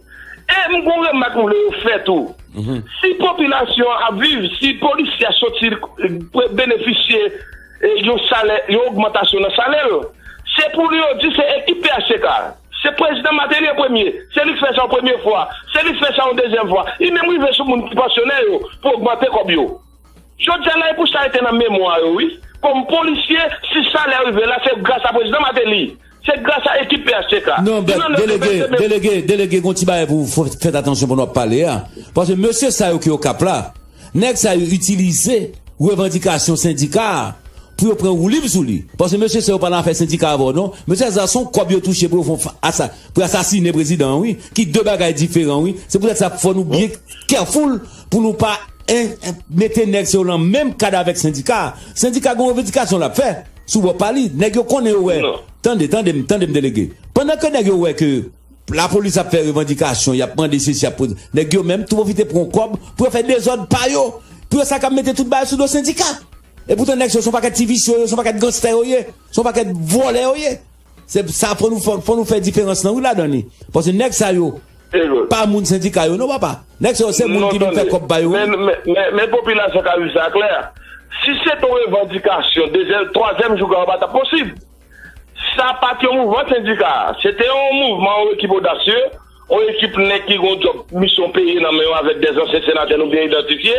E m gon remak m vle yo fè tou. Si popilasyon an ap viv, si polisye a soti, eh, benefisye, eh, yon salè, yon ogmantasyon nan salè l, se pou yo di se ekip P H T K. Se prezidan Martelly an premye. Se li k fè sa yon premye fwa. Se li k fè sa yon dezyèm fwa. Li menm rive sou moun ki pansyonè yo pou ogmante kòb yo. Jodi a la, e pou sa rete nan memwa yo, wi. Kòm polisye, si salè rive la, se gras a prezidan Martelly. Se gras a ekip P H T K. Non, men delege, delege, delege, gon ti bagay pou w fè, fè atansyon pou nou ap pale a. Paske mesye sa yo ki Okap la, nèg sa yo itilize revandikasyon sendika a pou yo pran woulib sou li. Paske mesye sa yo pa nan afè sendika avè w, non. Mesye sa se yon kòb yo touche pou yo fè yon fa-, asa-, pou asasine prezidan an, wi. Ki de bagay diferan, wi. Se poutèt sa fò nou byen careful pou nou pa en, en, mete nèg sa yo nan menm kad avèk sendika. Sendika gon revandikasyon l ap fè sou bò pa li. Nèg yo konnen yo wè. Tande, tande m, tande m, delege. Pandan ke nèg yo wè ke lapolis ap fè revandikasyon, y ap mande sesi, y ap pran, nèg yo menm tou pwofite pran kòb pou yo fè dezòd pa yo. Pou yo sa k ap mete tout bagay sou do sendika. E poutan nèg sa yo se yon pakèt ti visye yo, se yon pakèt ganstè yo ye, se yon pakèt vòlè yo ye. Se sa, fò nou, fò, fò nou fè diferans lan, wi, ladan li. Paske nèg sa yo pa moun sendika yo, non, papa. Nèg sa yo se moun ki vin fè kòb pa yo, wi. Men, men, men, men popilasyon ka viv sa klè. Si se te yon revandikasyon, dezyèm, twazyèm jou a, pa t ap posib. Sa pa t yon mouvman sendika. Se te yon mouvman, yon ekip odasye, yon ekip nèg ki gon djòb misyon peye nan men yo avèk de zansyen senatè nou byen idantifye,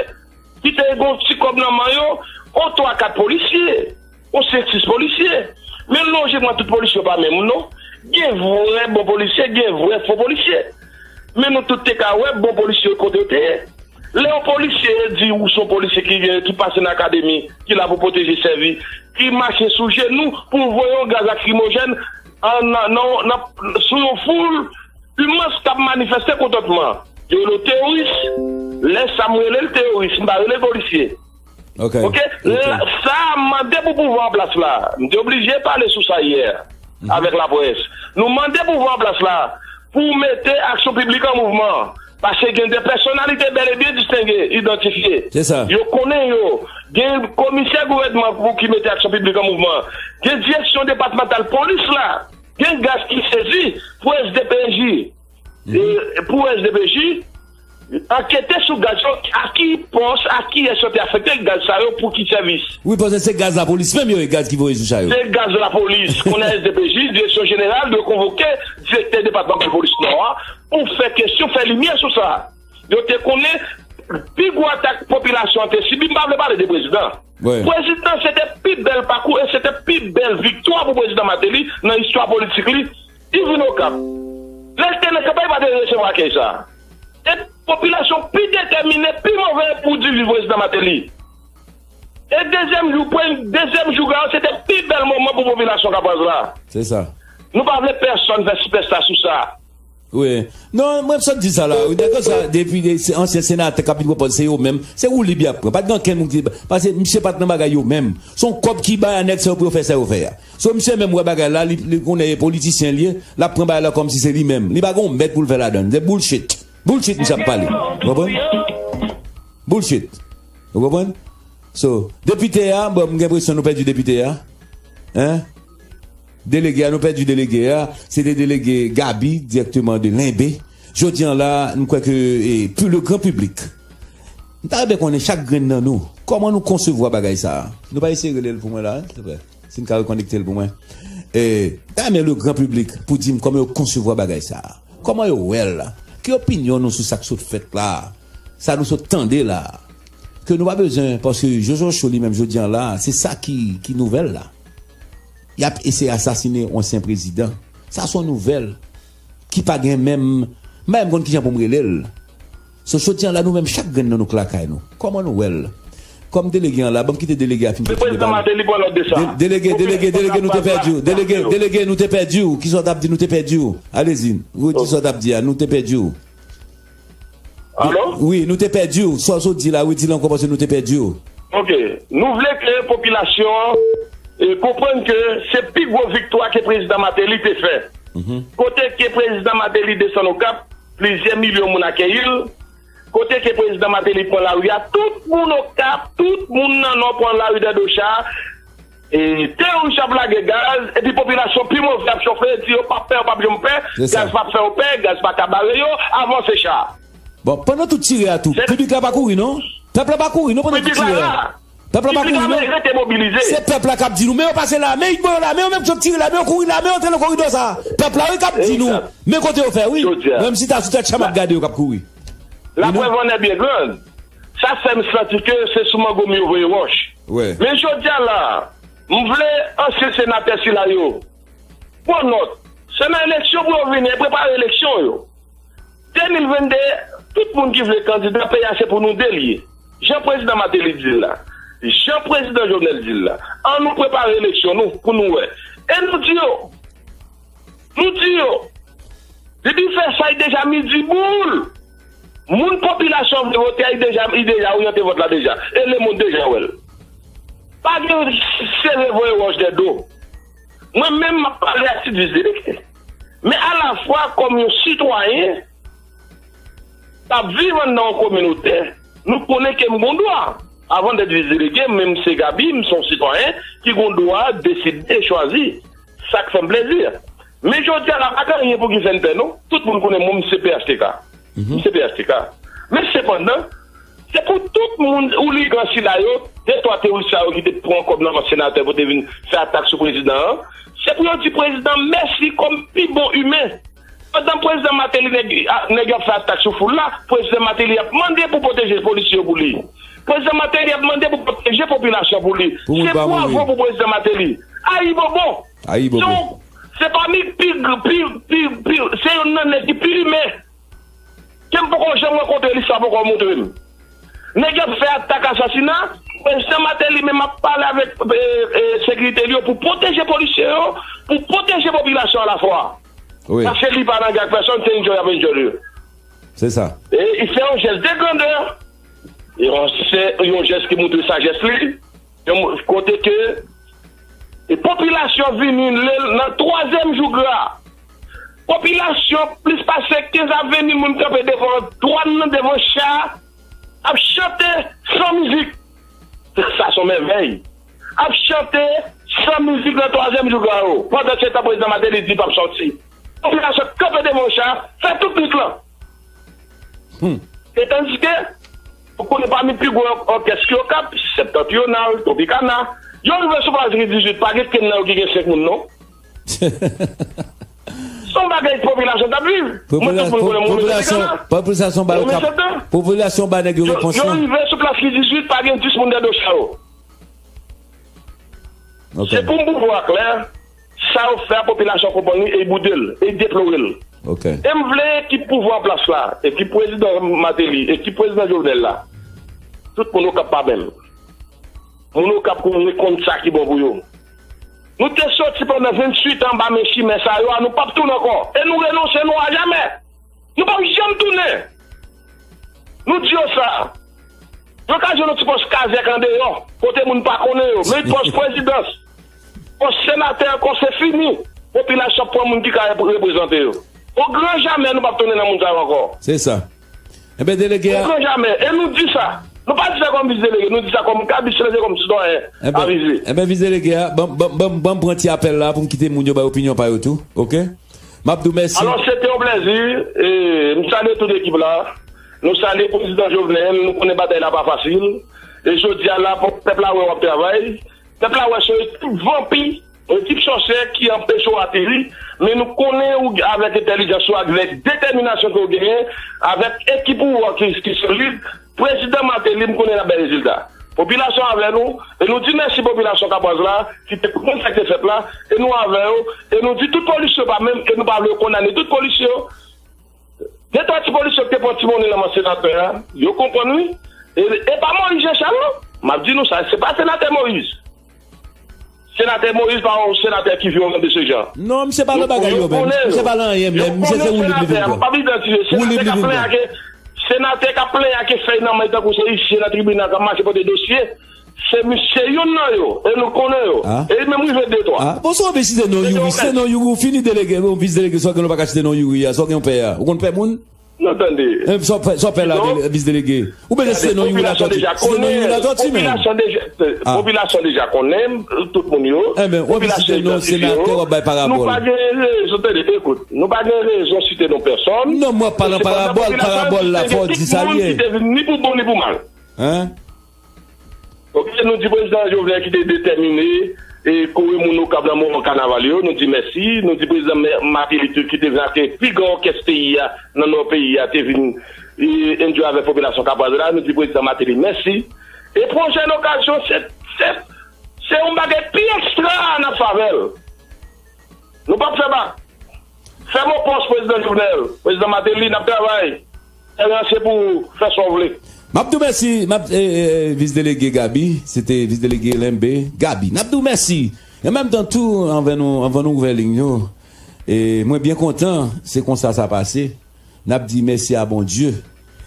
ki te gon ti kòb nan men yo, yon twa kat polisye, yon senk sis polisye. Men lojikman, tout polisye yo pa menm, non. Gen vrè bon polisye, gen vrè fo polisye. Men nou tout te ka wè bon polisye yo kote yo te ye. Lè yon polisye di ou se yon polisye ki, ki pase nan akademi, ki la pou pwoteje, sèvi, ki mache sou jenou pou voye yon gaz lakrimojèn an, nan, nan, nan, sou yon foul imans k ap manifeste kontantman. Yo rele w teworis. Lè sa m rele l teworis, m pa rele l polisye. Oke? Oke? Sa m mande pou pouvwa an plas la. M te oblije pale sou sa yè avèk laprès. Nou mande pouvwa an plas la pou mete aksyon piblik an mouvman. Paske gen de pèsonalite bèl e byen distenge, idantifye. Se sa. Yo konnen yo. Gen komisè gouvènman pou ki mete aksyon piblik an mouvman. Gen direksyon depatmantal polis la. Gen gaz ki sezi pou S D P J. E, pou S D P J, ankete sou gaz yo, a ki pòs, a kiyès yo te afekte gaz sa yo, pou ki sèvis. Wi, paske se gaz lapolis menm yo, e gaz ki voye sou sa yo. Se gaz lapolis. Kounye a S D P J, Direksyon Jeneral, dwe konvoke direktè depatmantal polis Nò a pou fè kesyon, fè limyè sou sa. Yo te konnen pi gwo atak popilasyon an te sibi, m pa vle pale de prezidan. Prezidan, se te pi bèl pakou e se te pi bèl viktwa pou prezidan Martelly nan istwa politik li. Li vin Okap. Lè l te nan kanpay, li pa te resevwa akèy sa. E popilasyon pi detèmine, pi move pou di viv prezidan Martelly. E dezyèm jou, premye, dezyèm jou a, se te pi bèl moman pou popilasyon Kapwaz la. Se sa. Nou pa vle pèsonn fè sipèsta sou sa. Wi. Non, mwen sot di sa la. Wi, nèg sa, depi de, se ansyen senatè k ap vin pran pòz, se yo menm. Se woulib y ap pran. Pa t gen ankenn moun ki, paske misye pa t nan bagay yo menm. Se yon kòb ki bay a nèg sa yo pou yo fè sa yo fè a. So, misye menm wè bagay la, li, li konnen e politisyen li ye, l ap pran bagay la kòmsi se li menm. Li pa gen yon mèt pou l fè ladan l. Se bullshit. Bullshit, misye ap pale. Ou konprann? Bullshit. Ou konprann? So, depite a, bon, m gen enpresyon nou pèdi depite a. Hein? Delege a, nou pèdi delege a. Se te delege Gaby, dirèkteman de Lenbe. Jodi an la, m kwè ke, e, pou le gran piblik, m ta renmen konnen chak grenn nan nou, kòman nou konsevwa bagay sa a? Nou pa eseye rele l pou mwen la, silvouplè. Si n ka rekonekte l pou mwen. E, m ta renmen le gran piblik pou di m kòman yo konsevwa bagay sa a. Kòman yo wè l la? Ki opinyon nou sou sa k sot fèt la a? Sa nou sot tande la a? ke nou pa bezwen, paske Jojo Cho li menm jodi an la, se sa ki, ki nouvèl la. Y ap eseye asasinen yon ansyen prezidan. Sa se yon nouvèl ki pa gen menm, m pa menm konn kijan pou m rele l. So, jodi an la, nou menm, chak grenn nan nou k lakay nou. Kòman nou wè l? Kòm delege an la, ban m kite delege a fin kontinye pale. Prezidan Martelly pran nòt de sa. De-, delege, delege, delege, nou te pèdi w. Delege, delege, nou te pèdi w. Kisa w t ap di, nou te pèdi w. Alezi, redi sa w t ap di a, nou te pèdi w. Alo? Wi, nou te pèdi w. Sa w sot di la, redi l ankò paske nou te pèdi w. Ok. Nou vle ke popilasyon an, e, konprann ke se pi gwo viktwa ke prezidan Martelly te fè. Kote ke prezidan Martelly desann Okap, plizyè milyon moun akeyi l. Kote ke prezidan Martelly pran lari a, tout moun Okap, tout moun nan Nò pran lari Dèdocha. E, teworis ap lage gaz, epi popilasyon pi move ap chofe, di yo p ap pè, yo p ap janm pè, gaz p ap fè yo pè, gaz pa ka bare yo, avanse cha. Bon, pandan tout tire a tou, piblik la pa kouri non. Pèp la pa kouri non pandan tout tire a. Pèp la pa kouri non. Rete mobilize. Se pèp la k ap di nou, men yo pase la, men Igbo yo la, men yo menm k t ap tire la, men yo kouri la, men yo antre nan koridò sa. Pèp la wi k ap di nou, men kote yo fè wi. Menm si ta sou tèt chan m ap gade yo k ap kouri. Laprèv an è byen grann. Sa fè m santi ke se sou mango m yo voye wòch. Men jodi a la, m vle ansyen senatè sila yo pran nòt. Se nan eleksyon pou yo vini, prepare eleksyon yo. De mil venn de, tout moun ki vle kandida, peyi a se pou nou de l ye. Jan prezidan Martelly di l la, jan prezidan Jovenel di l la, ann nou prepare eleksyon nou pou nou wè. E nou di yo, nou di yo, depi fè sa, li deja midi boul. Moun popilasyon vle vote a, li deja, li deja oryante vòt la deja. E lemonn deja wè l. Pa gen sere voye wòch dè do. Mwen menm, m ap pale a tit vis delege. Men alafwa, kòm yon sitwayen k ap viv anndan yon kominote, nou konnen ke m gon dwa. Avan dèt vis delege, men m se Gaby, m se yon sitwayen ki gon dwa deside chwazi sa k fè m plezi. Men jodi a la, pa gen anyen pou ki fè n pè, non. Tout moun konnen mwen, m se P H T K. M se P H T K. Men sepandan, se pou tout moun ouligan sila yo, de twa teworis sa yo ki te pran kòb nan men senatè pou te vin fè atak sou prezidan an, se pou yo di prezidan mèsi kòm pi bon imen. Pandan prezidan Martelly nèg, a, nèg yo ap fè atak sou foul la, prezidan Martelly ap mande pou pwoteje polisye yo pou li. Prezidan Martelly ap mande pou pwoteje popilasyon pou li. Se bwavo pou prezidan Martelly. Ayibobo! Donk, se pami pi, pi, pi, pi, se youn nan nèg ki pi imen ke m poko janm rankontre, listwa poko montre m. Nèg yo ap fè atak asasina, prezidan Martelly menm ap pale avèk, e, e, sekirite li yo pou pwoteje polisye yo, pou pwoteje popilasyon alafwa. Paske li pa nan gè ak pèsonn, se enjoy ap enjoy li. Se sa. E li fè yon jès de grandè, e yon, se yon jès ki montre sajès li, yon mo-, kote ke e popilasyon vini lè l nan twazyèm jou gra. Popilasyon plis pase kenz a ven mil moun kanpe devan dwàn nan, devan cha, ap chante san mizik. Sa se yon mèvèy. Ap chante san mizik nan twazyèm jou gra yo. Pandan se tan prezidan Martelly di l p ap sòti. Popilasyon kanpe devan cha, fè tout nwit lan. E tandiske, ou konnen pami pi gwo òkès ki Okap, Septentrional, Tropicana, yo rive sou Plas Guy dizuit, pa gen kenn nan yo ki gen senk moun, non. Se yon bagay popilasyon t ap viv. Mwen, tout moun konnen mwen, popilasyon, popilasyon ba yo kap, popilasyon ba nèg yo repons lan. Yo rive sou Plas Guy dizuit, pa gen dis moun dèyè do cha yo. Se pou m pou vwa klè, sa yo fè a, popilasyon konprann li, e y boude l, e y deplore l. E m vle ekip pouvwa an plas la, ekip prezidan Martelly, ekip prezidan Jovenel la, tout moun Okap pa menm. Moun Okap konnen konn sa ki bon pou yo. Nou te soti pandan venntuit an anba men chimè sa yo a, nou p ap tounen ankò. E nou renonse, nou a jamè. Nou p ap janm tounen. Nou di yo sa. Yo ka jwenn yon ti pòs kazèk andeyò, kote moun pa konnen yo. Men pòs prezidans, pòs senatè ankò, se fini. Popilasyon ap pran moun ki ka reprezante yo. O gran jamè, nou p ap tounen nan moun sa yo ankò. Se sa. Enben, delege a. O gran jamè. E nou di sa. Nou pa di sa kòm vis delege, nou di sa kòm kabich, se kòm sitwayen avize. Enben, vis delege a, ban, ban, ban, ban m pran ti apèl la pou m kite moun yo bay opinyon pa yo tou, oke? M ap di w mèsi. Alò, se te yon plèzi. E, m salye tout ekip la. Nou salye prezidan Jovenel. Nou konnen batay la pa fasil. E jodi a la, pèp la wè w ap travay. Pèp la wè se yon ekip vanpi, yon ekip sòsè ki anpeche w ateri. Men nou konnen ou avèk entèlijans ou, avèk detèminasyon ke w genyen, avèk ekip ou an ki, ki solid, Prezidan Martelly, m konnen l ap bay rezilta. Popilasyon avè nou, e nou di mèsi popilasyon Kapwaz la, ki te konprann sa k te fèt la, e nou avè yo, e nou di tout polis yo pa menm, e nou pa vle kondane tout polis yo. Gen twa ti polis yo ki te pran ti monnen nan men senatè a, yo konprann wi. E, e pa Moïse Jean Charles non. M ap di nou sa, se pa senatè Moïse. Senatè Moïse pa yon senatè ki vyolan de se jan. Non, misye pa nan bagay yo menm. Misye pa nan anyen menm. Misye se woulib li vin pran. Woulib li vin pran. Senatè k ap plenyen ak fèy nan men tankou se isye nan tribinal k ap mache pote dosye. Se misye youn nan yo, e nou konnen yo. E li menm rive de twa. Bon, si w anvi site non Youri, site non Youri, ou fini delege, bon, vis delege, sa w gen lè w pa ka site non Youri a, sa w gen w pè a. Ou konn pè moun? Non, tande. Sa w pè la, vis delege. Ou bezwen site non Youri Latortue. Site non Youri Latortue, men. Popilasyon deja konnen, tout moun yo. Enben, w anvi site non senatè, w ap bay parabòl. Nou pa gen rezon, tande, ekout, nou pa gen rezon site non pèsòn. Non, mwen pa nan parabòl, parabòl la, fò w di sa l ye. Ki te vin ni pou bon, ni pou mal. Hein? Ok, nou di prezidan Jovenel ki te detèmine e kore moun Okap nan moman kanaval yo, nou di mèsi. Nou di prezidan Martelly tou ki te vin ak pi gran òkès peyi a nan nò peyi a, te vin e, enjoy avèk popilasyon Kapwaz la, nou di prezidan Martelly mèsi. E pwojè lokasyon, se, se, se yon bagay pi ekstra n ap fè avè l. Nou p ap fè ba. Fè mo pòs prezidan Jovenel, prezidan Martelly, n ap travay. Tèren an se pou fè sa w vle. M ap di w mèsi, m ap, e, e, vis delege Gaby, se te vis delege Lenbe Gaby. N ap di w mèsi. E an menm tan tou, anvan nou, anvan nou ouvè liy yo, e mwen byen kontan, se konsa sa pase. N ap di mèsi a Bondye.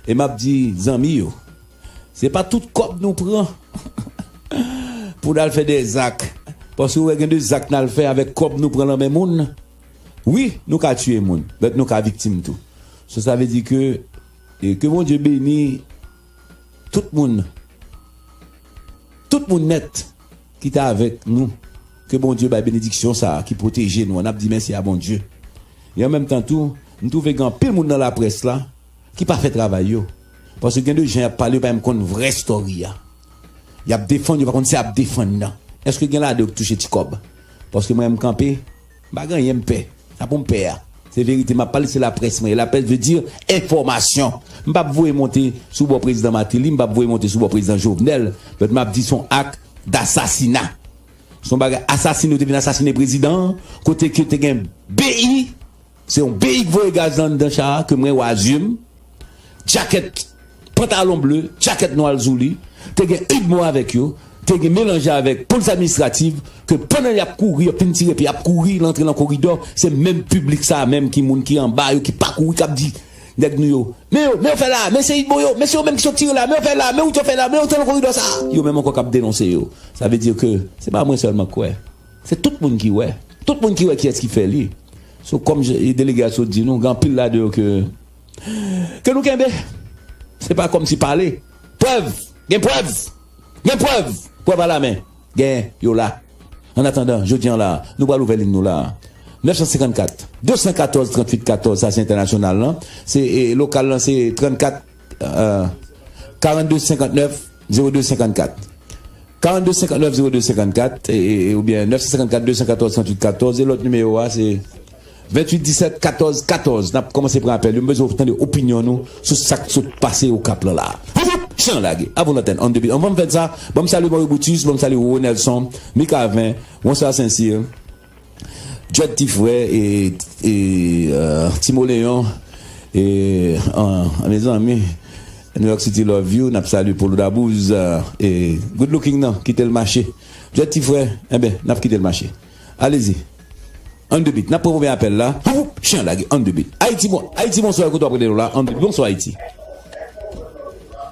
E m ap di zanmi yo, se pa tout kòb nou pran pou n al fè de zak. Paske w wè gen de zak n al fè avèk kòb nou pran nan men moun. Wi, nou ka tiye moun, but nou ka viktim tou. So, sa vle di ke, e, ke Bondye beni tout moun, tout moun nèt ki te avèk nou. Ke Bondye bay benediksyon sa a, ki pwoteje nou an. N ap di mèsi a Bondye. E an menm tan tou, m twouve gen anpil moun nan laprès la ki pa fè travay yo. Paske gen de jan y ap pale, yo pa menm konn vrè story a. Y ap defann, yo pa konn sa y ap defann nan. Èske gen ladan yo ki touche ti kòb? Paske mwen, m kanpe, m pa gen anyen m pè. Sa pou m pè a. Se verite, m ap pale, se laprès mwen ye. Laprès vle di enfòmasyon. M p ap voye monte sou bò prezidan Martelly, m p ap voye monte sou bò prezidan Jovenel, but m ap di se yon ak dasasina. Se yon bagay, asasen yo te vin asasine prezidan an, kote ke te gen B I, se yon B I ki voye gaz lan anndan cha a, ke mwen wè a zye m, djakèt, pantalon ble, djakèt nwa l sou li, te gen Udmo avèk yo, te gen melanje avèk polis administrativ, ke pandan y ap kouri, y ap fin tire, epi y ap kouri, l antre nan koridò, se menm piblik sa a menm ki moun ki anba yo, ki pa kouri, k ap di nèg nou yo, men yo, men yo fè la, men se Udmo yo, men se yo menm ki sot tire la, men yo fè la, men wout yo fè la, men yo te nan koridò sa a. Yo menm ankò k ap denonse yo. Sa vle di ke se pa mwen sèlman k wè. Se tout moun ki wè. Tout moun ki wè kiyès ki fè li. So, kòm je, delege a sot di nou, gen anpil ladan yo ke, ke nou kenbe. Se pa kòmsi pale. Prèv! Gen prèv! Gen prèv! Prèv alamen! Gen yo la. An atandan, jodi an la, nou pral ouvè liy nou la. Nèf san senkannkat, de san katòz, tranntuit katòz, sa se entènasyonal lan. Se, e, lokal lan, se trannkat, e, karannde senkantnèf, zewo de senkannkat. Karannde senkantnèf, zewo de senkannkat, e, e, e, oubyen nèf san senkannkat, de san katòz, tranntuit katòz, e lòt nimewo a, se venntuit disèt, katòz katòz. N ap kòmanse pran apèl yo. M bezwen tande opinyon nou sou sa k sot pase Okap lan la. Houp, houp, chan lage. Avan lantèn, on the beat. Anvan m fè sa, ban m salye Mario Brutus, ban m salye Roro Nelson, Mikaven, François Saint-Cyr, Jòd Ti Frè, e, e, e, Timo Leon, e, an, an, mezanmi, New York City love you, n ap salye Polo Dabouz, e, good looking nan, kite l mache. Jòd Ti Frè, enben, n ap kite l mache. Alezi. On the beat. N ap pran premye apèl la. Houp, chan lage. On the beat. Ayiti, bon, Ayiti, bonswa, kote w ap rele nou la? On the beat. Bonswa, Ayiti.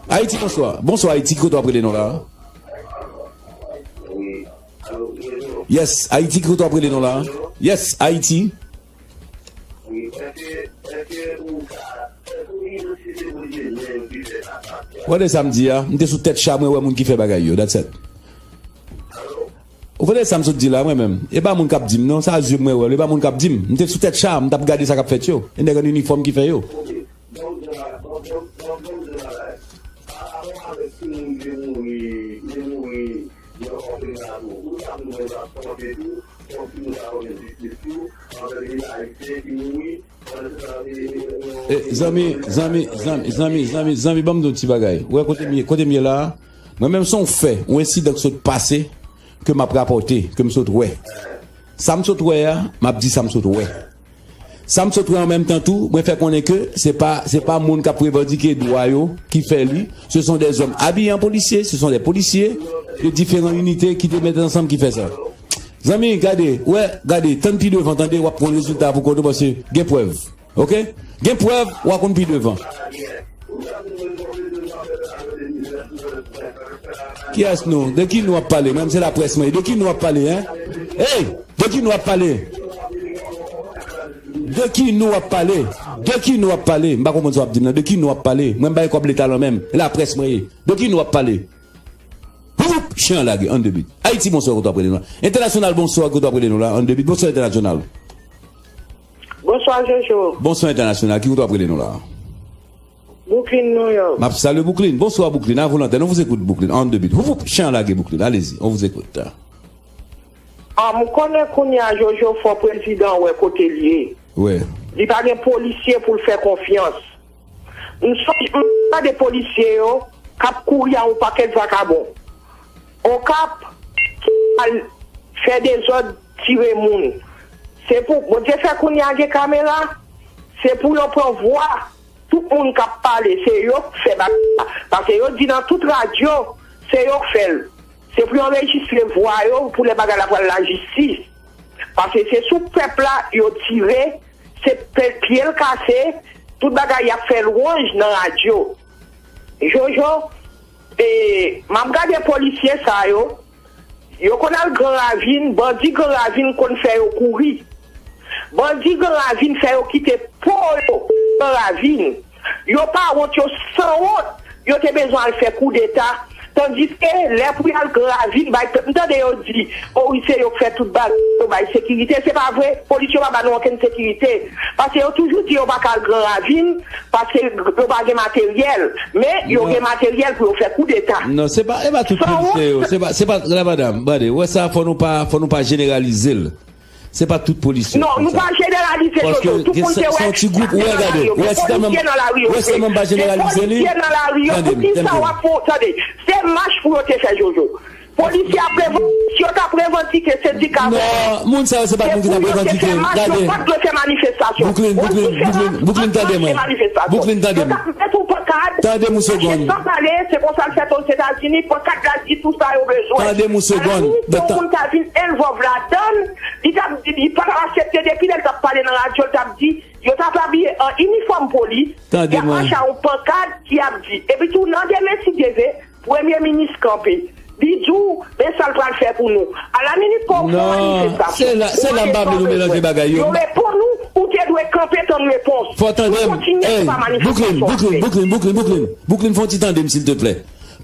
Ayiti, bonswa. Bonswa, Ayiti, kote w ap rele nou la? Yes, Ayiti, kote w ap rele nou la? Yes, Ayiti. Ou tande sa m di a? M te sou tèt cha, mwen wè moun ki fè bagay yo. That's it. Ou tande sa m sot di la, mwen menm? E pa moun k ap di m, non, sa zye m mwen wè l, e pa moun k ap di m. M te sou tèt cha, m t ap gade sa k ap fèt yo. E nèg an inifòm ki fè yo. Eh, zanmi, zanmi, zanmi, zanmi, zanmi, zanmi, ban m di yon ti bagay. Ou wè kote m ye, kote m ye la a? Mwen menm se yon fè, yon ensidan k sot pase, ke m ap rapòte, ke m sot wè. Sa m sot wè a, m ap di sa m sot wè. Sa m sot wè an menm tan tou, mwen fè konnen ke se pa, se pa moun k ap revandike dwa yo ki fè li. Ce sont des hommes habillés en policier, ce sont des policiers de différentes unités ki te mete ansanm ki fè sa. Zanmi, gade, wè, gade, tann pi devan, tande, w ap pran rezilta pou kote w, paske gen prèv. Oke? Gen prèv, w a konn pi devan. Kiyès nou? De ki nou ap pale? Mwen, se laprès mwen ye. De ki nou ap pale, en? Hey! De ki nou ap pale? De ki nou ap pale? De ki nou ap pale? M pa konprann sa w ap di m nan. De ki nou ap pale? Mwen, m bay kòb leta lan menm. Laprès mwen ye. De ki nou ap pale? Houp! Chen an lage, an de bit. Ayiti, bonswa, kote w ap rele nou la? Entènasyonal, bonswa, kote w ap rele nou la? An de bit. Bonswa, entènasyonal. Bonswa, Jojo. Bonswa, entènasyonal. Ki kote w ap rele nou la? Brooklyn, New York. M ap salye Brooklyn. Bonswa, Brooklyn. À vous l'antenne. On vous écoute, Brooklyn. An de bit. Houp, houp, chen an lage, Brooklyn. Allez-y, on vous écoute. Ah, m konnen kounye a, Jojo, fò prezidan wè kote l ye. Wi. Li pa gen polisye pou l fè konfyans. M sonje, m tande polisye yo k ap kouri a yon pakèt vakabon. Okap, ki al fè dezòd, tire moun. Se pou, Bondye fè kounye a gen kamera, se pou yo pran vwa tout moun k ap pale, se yo k fè bagay la. Paske yo di nan tout radyo, se yo k fè l. Se pou yo anrejistre vwa yo, pou lè bagay la pral lajistis. Paske se sou pèp la yo tire, se pye l kase, tout bagay y ap fè lwanj nan radyo. Jojo, e, m ap gade polisye sa yo, yo konn al Gran Ravin, bandi Gran Ravin konn fè yo kouri. Bandi Gran Ravin fè yo kite po yo Gran Ravin. Yo pa wont, yo sanwont. Yo te bezwen al fè koudeta. Tandiske lè pou y al Gran Ravin, bay pèp, m tande yo di, o wi, se yo k fè tout bagay, yo bay sekirite. Se pa vre, polis yo pa ba nou okenn sekirite. Paske yo toujou di yo pa ka al Gran Ravin, paske yo pa gen materyèl. Men, yo gen materyèl pou yo fè koudeta. Non, se pa, e pa tout polisye yo. Se pa, se pa, la madanm, gade, wè sa, fò nou pa, fò nou pa jeneralize l. Se pa tout polisye. Non, nou pa jeneralize, Jojo. Tout moun te wè. Gen sa, se yon ti gwoup, ou wè, gade, ou wè, si kanmenm, polisye nan lari yo, wè, si kanmenm pa jeneralize li. Gen polisye nan lari yo. Tande, tande. Poukisa w ap fè, tande, se mach pou yo te fè, Jojo. Polisye ap revan-, si yo t ap revandike sendika. Non, moun sa yo se pa moun ki t ap revandike. Gade. Yo pa t dwe fè manifestasyon. Brooklyn, Brooklyn, Brooklyn, Brooklyn, tande mwen. Brooklyn, tande mwen. Yo t ap met yon pankad. Tande m yon segonn. San pale, se konsa l fèt Ozetazini, pankad la di tout sa yo bezwen. Tande m yon segonn. Alò, si yon moun ta vin envòlv ladan l, li t ap di, li pa t ap aksepte depi lè l t ap pale nan radyo, l t ap di, yo t ap abiye an inifòm polis, y ap mache a yon pankad ki ap di. Epi tou, nan demen, si Dye vle, Premye minis kanpe. Li di w, men sa l pral fè pou nou. Alaminit, fò w fè manifestasyon. Non, se la, se la m pa vle nou melanje bagay yo. Yo reponn ou, ou te dwe kanpe tann repons. Fò tande m. Ou kontinye, se pa manifestasyon w ap fè. Brooklyn, Brooklyn, Brooklyn, Brooklyn, Brooklyn, Brooklyn, fè yon ti tande m, silteplè.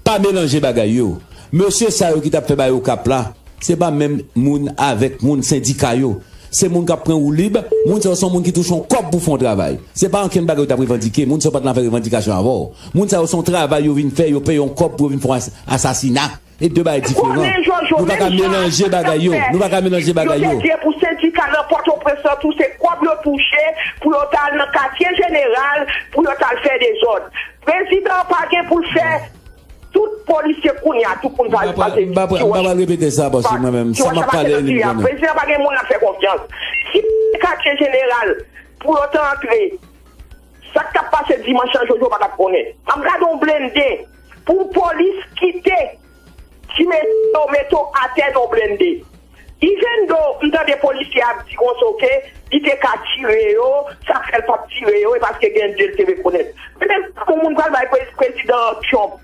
Pa melanje bagay yo. Mesye sa yo ki t ap fè bagay Okap la, se pa menm moun avèk moun sendika yo. Se moun k ap pran woulib, moun sa yo se moun ki touche yon kòb pou fè yon travay. Se pa okenn bagay yo t ap revandike, moun sa yo pa t nan fè revandikasyon avè w. Moun sa yo se yon travay yo vin fè, yo peye yon kòb pou yo vin fè yon as-, asasina. E de bagay diferan. Nou pa ka melanje bagay yo. Nou pa ka melanje bagay yo. Yo te di pou sendika nan Pòtoprens lan tou, se kòb yo touche pou yo t al nan katye jeneral, pou yo t al fè dezòd. Prezidan an pa gen pou l fè. Tout polisye kounye a, tout moun pa pase. M pa pral, m pa pral repete sa, paske mwen menm, sa m ap pale, li konnen. Prezidan pa gen moun l ap fè konfyans. Si katye jeneral pou yo te antre, sa k t ap pase dimanch lan, Jojo pa t ap konnen. M ap gade yon blende pou polis kite ti mesye yo mete w atè nan yon blende. Even though m tande polisye ap di konsa, oke, li te ka tire yo, sa k fè l p ap tire yo, e paske gen de l te rekonèt. Men yon moun pral bay pre-, prezidan Trump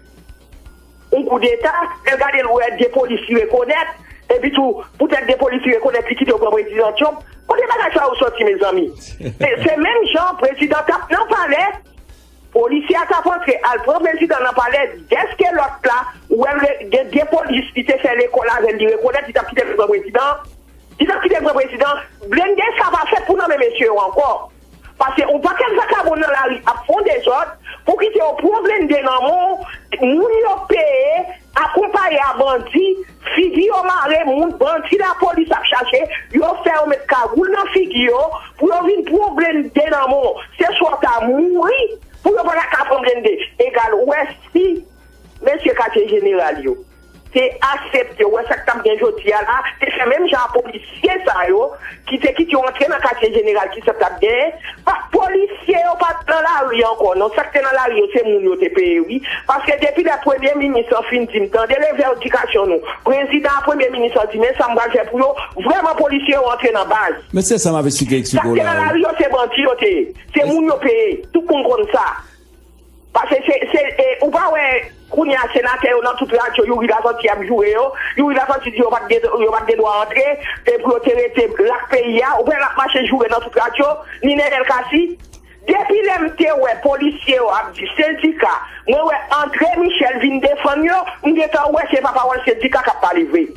yon koudeta, lè l gade l wè de polis li rekonèt, epi tou, poutèt de polis li rekonèt, li kite yo pran prezidan Trump. Kote bagay sa yo soti, mezanmi? Se, se menm jan prezidan t ap nan palè, polisye a t ap antre, al pran prezidan nan palè, dèske lòt la, ou wè l re-, gen de polis, li te fè lekòl avè l, li rekonèt, li t ap kite l pran prezidan. Li t ap kite l pran prezidan. Blende sa pa fèt pou nan men mesye yo ankò. Paske yon pakèt vakabon nan lari ap fè yon dezòd, pou kite yo pran blende nan men w, moun yo peye, akonpaye a bandi, figi yo mare, moun, bandi lapolis ap chache, yo fè yo met kagoul nan figi yo, Pou yo vin pran w blende nan men w, se swa w ta mouri, pou yo pa ta ka pran blende. Egal, ou wè si mesye katye jeneral yo te aksepte, ou wè sa k t ap gen jodi a la, te fè menm jan a polisye sa yo, ki te kite yo antre nan katye jeneral ki sa t ap genyen. Pa, polisye yo pa t nan lari ankò, non. Sa k te nan lari yo, se moun yo te peye, wi. Paske depi lè premye minis lan fin di, "M tande revandikasyon nou," prezidan a premye minis lan di, "Men sa m pral fè pou yo," vrèman polisye yo antre nan baz. Men se sa m ap eksplike, eksplike w la. Sa k te nan lari yo, se bandi yo te ye. Se moun yo peye. Tout moun konn sa. Paske se, se, e, ou pa wè, kounye a, senatè yo nan tout radyo, Youri Latortue ap joure yo, Youri Latortue di yo pa t gen, yo pa t gen dwa antre, e pou yo te rete lak peyi a, ou wè l ap mache joure nan tout radyo, ni Nenel Cassy. Depi lè m te wè polisye yo ap di sendika, mwen wè André Michel vin defann yo, m gentan wè se pa pawòl sendika k ap pale vre.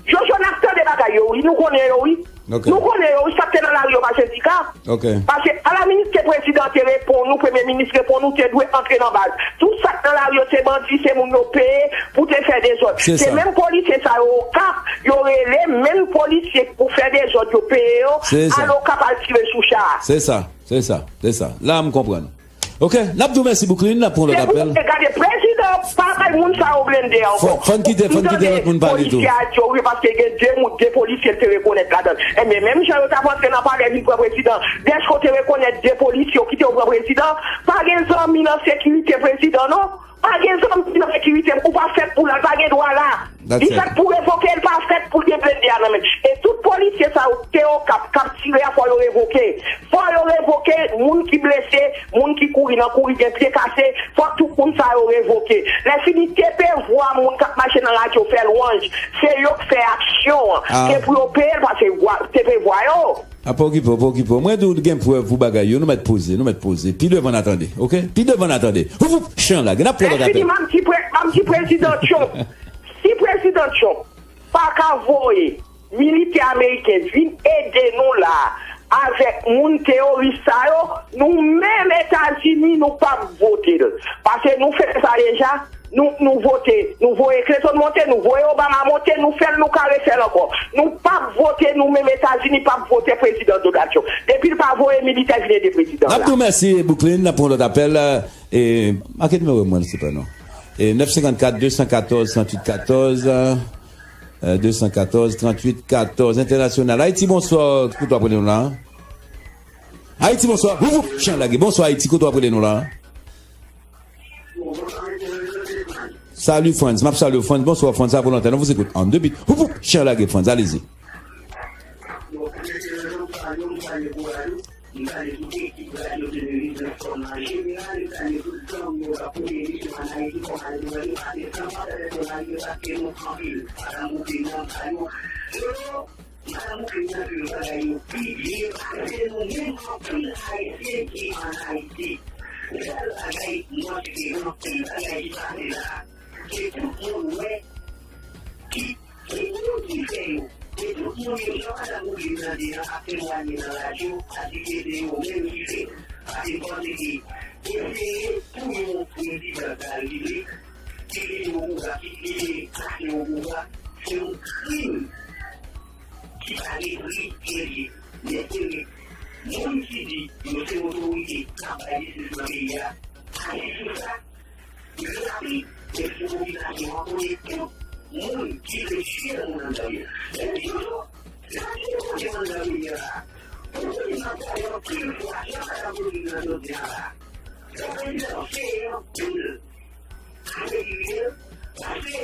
Jojo, n ap tande bagay yo, wi. Nou konnen yo, wi. Ok. Nou konnen yo, wi. Sa k te nan lari yo pa sendika. Ok. Paske, alaminik, ke prezidan te reponn nou, premye minis reponn nou, te dwe antre nan baz. Tout sa k nan lari yo, se bandi, se moun yo peye pou te fè dezòd. Se Se sa. Menm polisye sa yo, Okap, yo rele menm polisye pou fè dezòd, yo peye yo, Se sa. Al Okap al tire sou cha a. Se sa, se sa, se sa. La, m konprann. Ok, n ap di w mèsi, Bouklin, n ap pran lòt apèl. Gade, prezidan pa bay moun sa yo blende ankò. Fò, fò n kite, fò n kite lòt moun pale tou. Polisye a di yo wi, paske gen de moun, de polisye l te rekonèt ladan l. Ebyen, menm jan yo t ap antre nan palè vin pran prezidan, dèske w te rekonèt de polisye yo kite yo pran prezidan? Pa gen zanmi nan sekirite prezidan, non. Pa gen zanmi nan sekirite, ou pa fèt pou la, l pa gen dwa la. Li fèt pou revoke, li pa fèt pou l gen blende a nan men l. E tout polisye sa yo ki te Okap, k ap tire a, fò yo revoke. Fò yo revoke, moun ki blese, moun ki kouri nan kouri, gen pye kase, fò tout moun sa yo revoke. Lè fini, T P vwa moun k ap mache nan radyo fè lwanj, se yo k fè aksyon an. Se pou yo peye l, paske vwa, T P vwa yo. A, pa okipe w, pa okipe w. Mwen di w gen prèv pou bagay yo, nou mèt poze, nou mèt poze. Pi devan n a tande, ok? Pi devan n a tande. Houp, houp, chan lage, n ap pran lòt apèl. Lè fini, m ap di pre-, m ap di prezidan Trump. Si prezidan Trump pa ka voye militè ameriken vin ede nou la avèk moun teworis sa yo, nou menm Etazini, nou p ap vote l. Paske nou fè sa deja, nou, nou vote, nou voye Clinton monte, nou voye Obama monte, nou fè l, nou ka refè l ankò. Nou p ap vote, nou menm Etazini p ap vote prezidan Donald Trump. Depi l pa voye militè vin ede prezidan an la. N ap di w mèsi, Bouklin, n ap pran lòt apèl. E, make nimewo mwen, silvouplè, non. E, nèf senkannkat, de san katòz, tranntuit katòz, euh, de san katòz, tranntuit katòz, entènasyonal. Ayiti, bonswa, kote w ap rele nou la? Ayiti, bonswa. Houp, houp, chan lage. Bonswa, Ayiti, kote w ap rele nou la? Salut, Frantz. M ap salye w, Frantz. Bonswa, Frantz. Sa volontè. Nou vous écoute. En deux bits. Houp, houp, chan lage, Frantz. Allez-y. M salye tout ekip Radyo Senelis nan fòm nan jeneral, m salye tout zanmi yo k ap koute emisyon an Ayiti kòm Ayiti Radyo, pase san pa pèmèt yo lage paske nou anpil. Madanm Bouklin nan, m salye w. Yo, Madanm Bouklin nan di bagay yo pi byen pase nou menm anpil Ayisyen ki ann Ayiti. Sèl bagay mwen di se gen anpil bagay ki pase la ke tout moun wè ki Se moun ki fè yo. E tout moun yo, jan madanm Bouklin nan di an, ap temwanye nan radyo, ap di ke se yo menm ki fè. Paske m panse ke eseye pou yon prezidan de la repiblik ki kite o pouvwa, ki kite kase o pouvwa, se yon krim ki pa gen pri, trè byen. Men se moun ki di yo se otorite k ap bay jistis nan peyi a, aji sou sa, Rapid, men si popilasyon an konnen tout moun ki te tiye moun anndan peyi a. Men Jojo, sa ki te pase anndan peyi a la? Pou konnen m ap gade anpil fwa, jan madanm Rodrigue nan jodi a la. Sa prezidan an fè anpil. Sa fè li rive, paske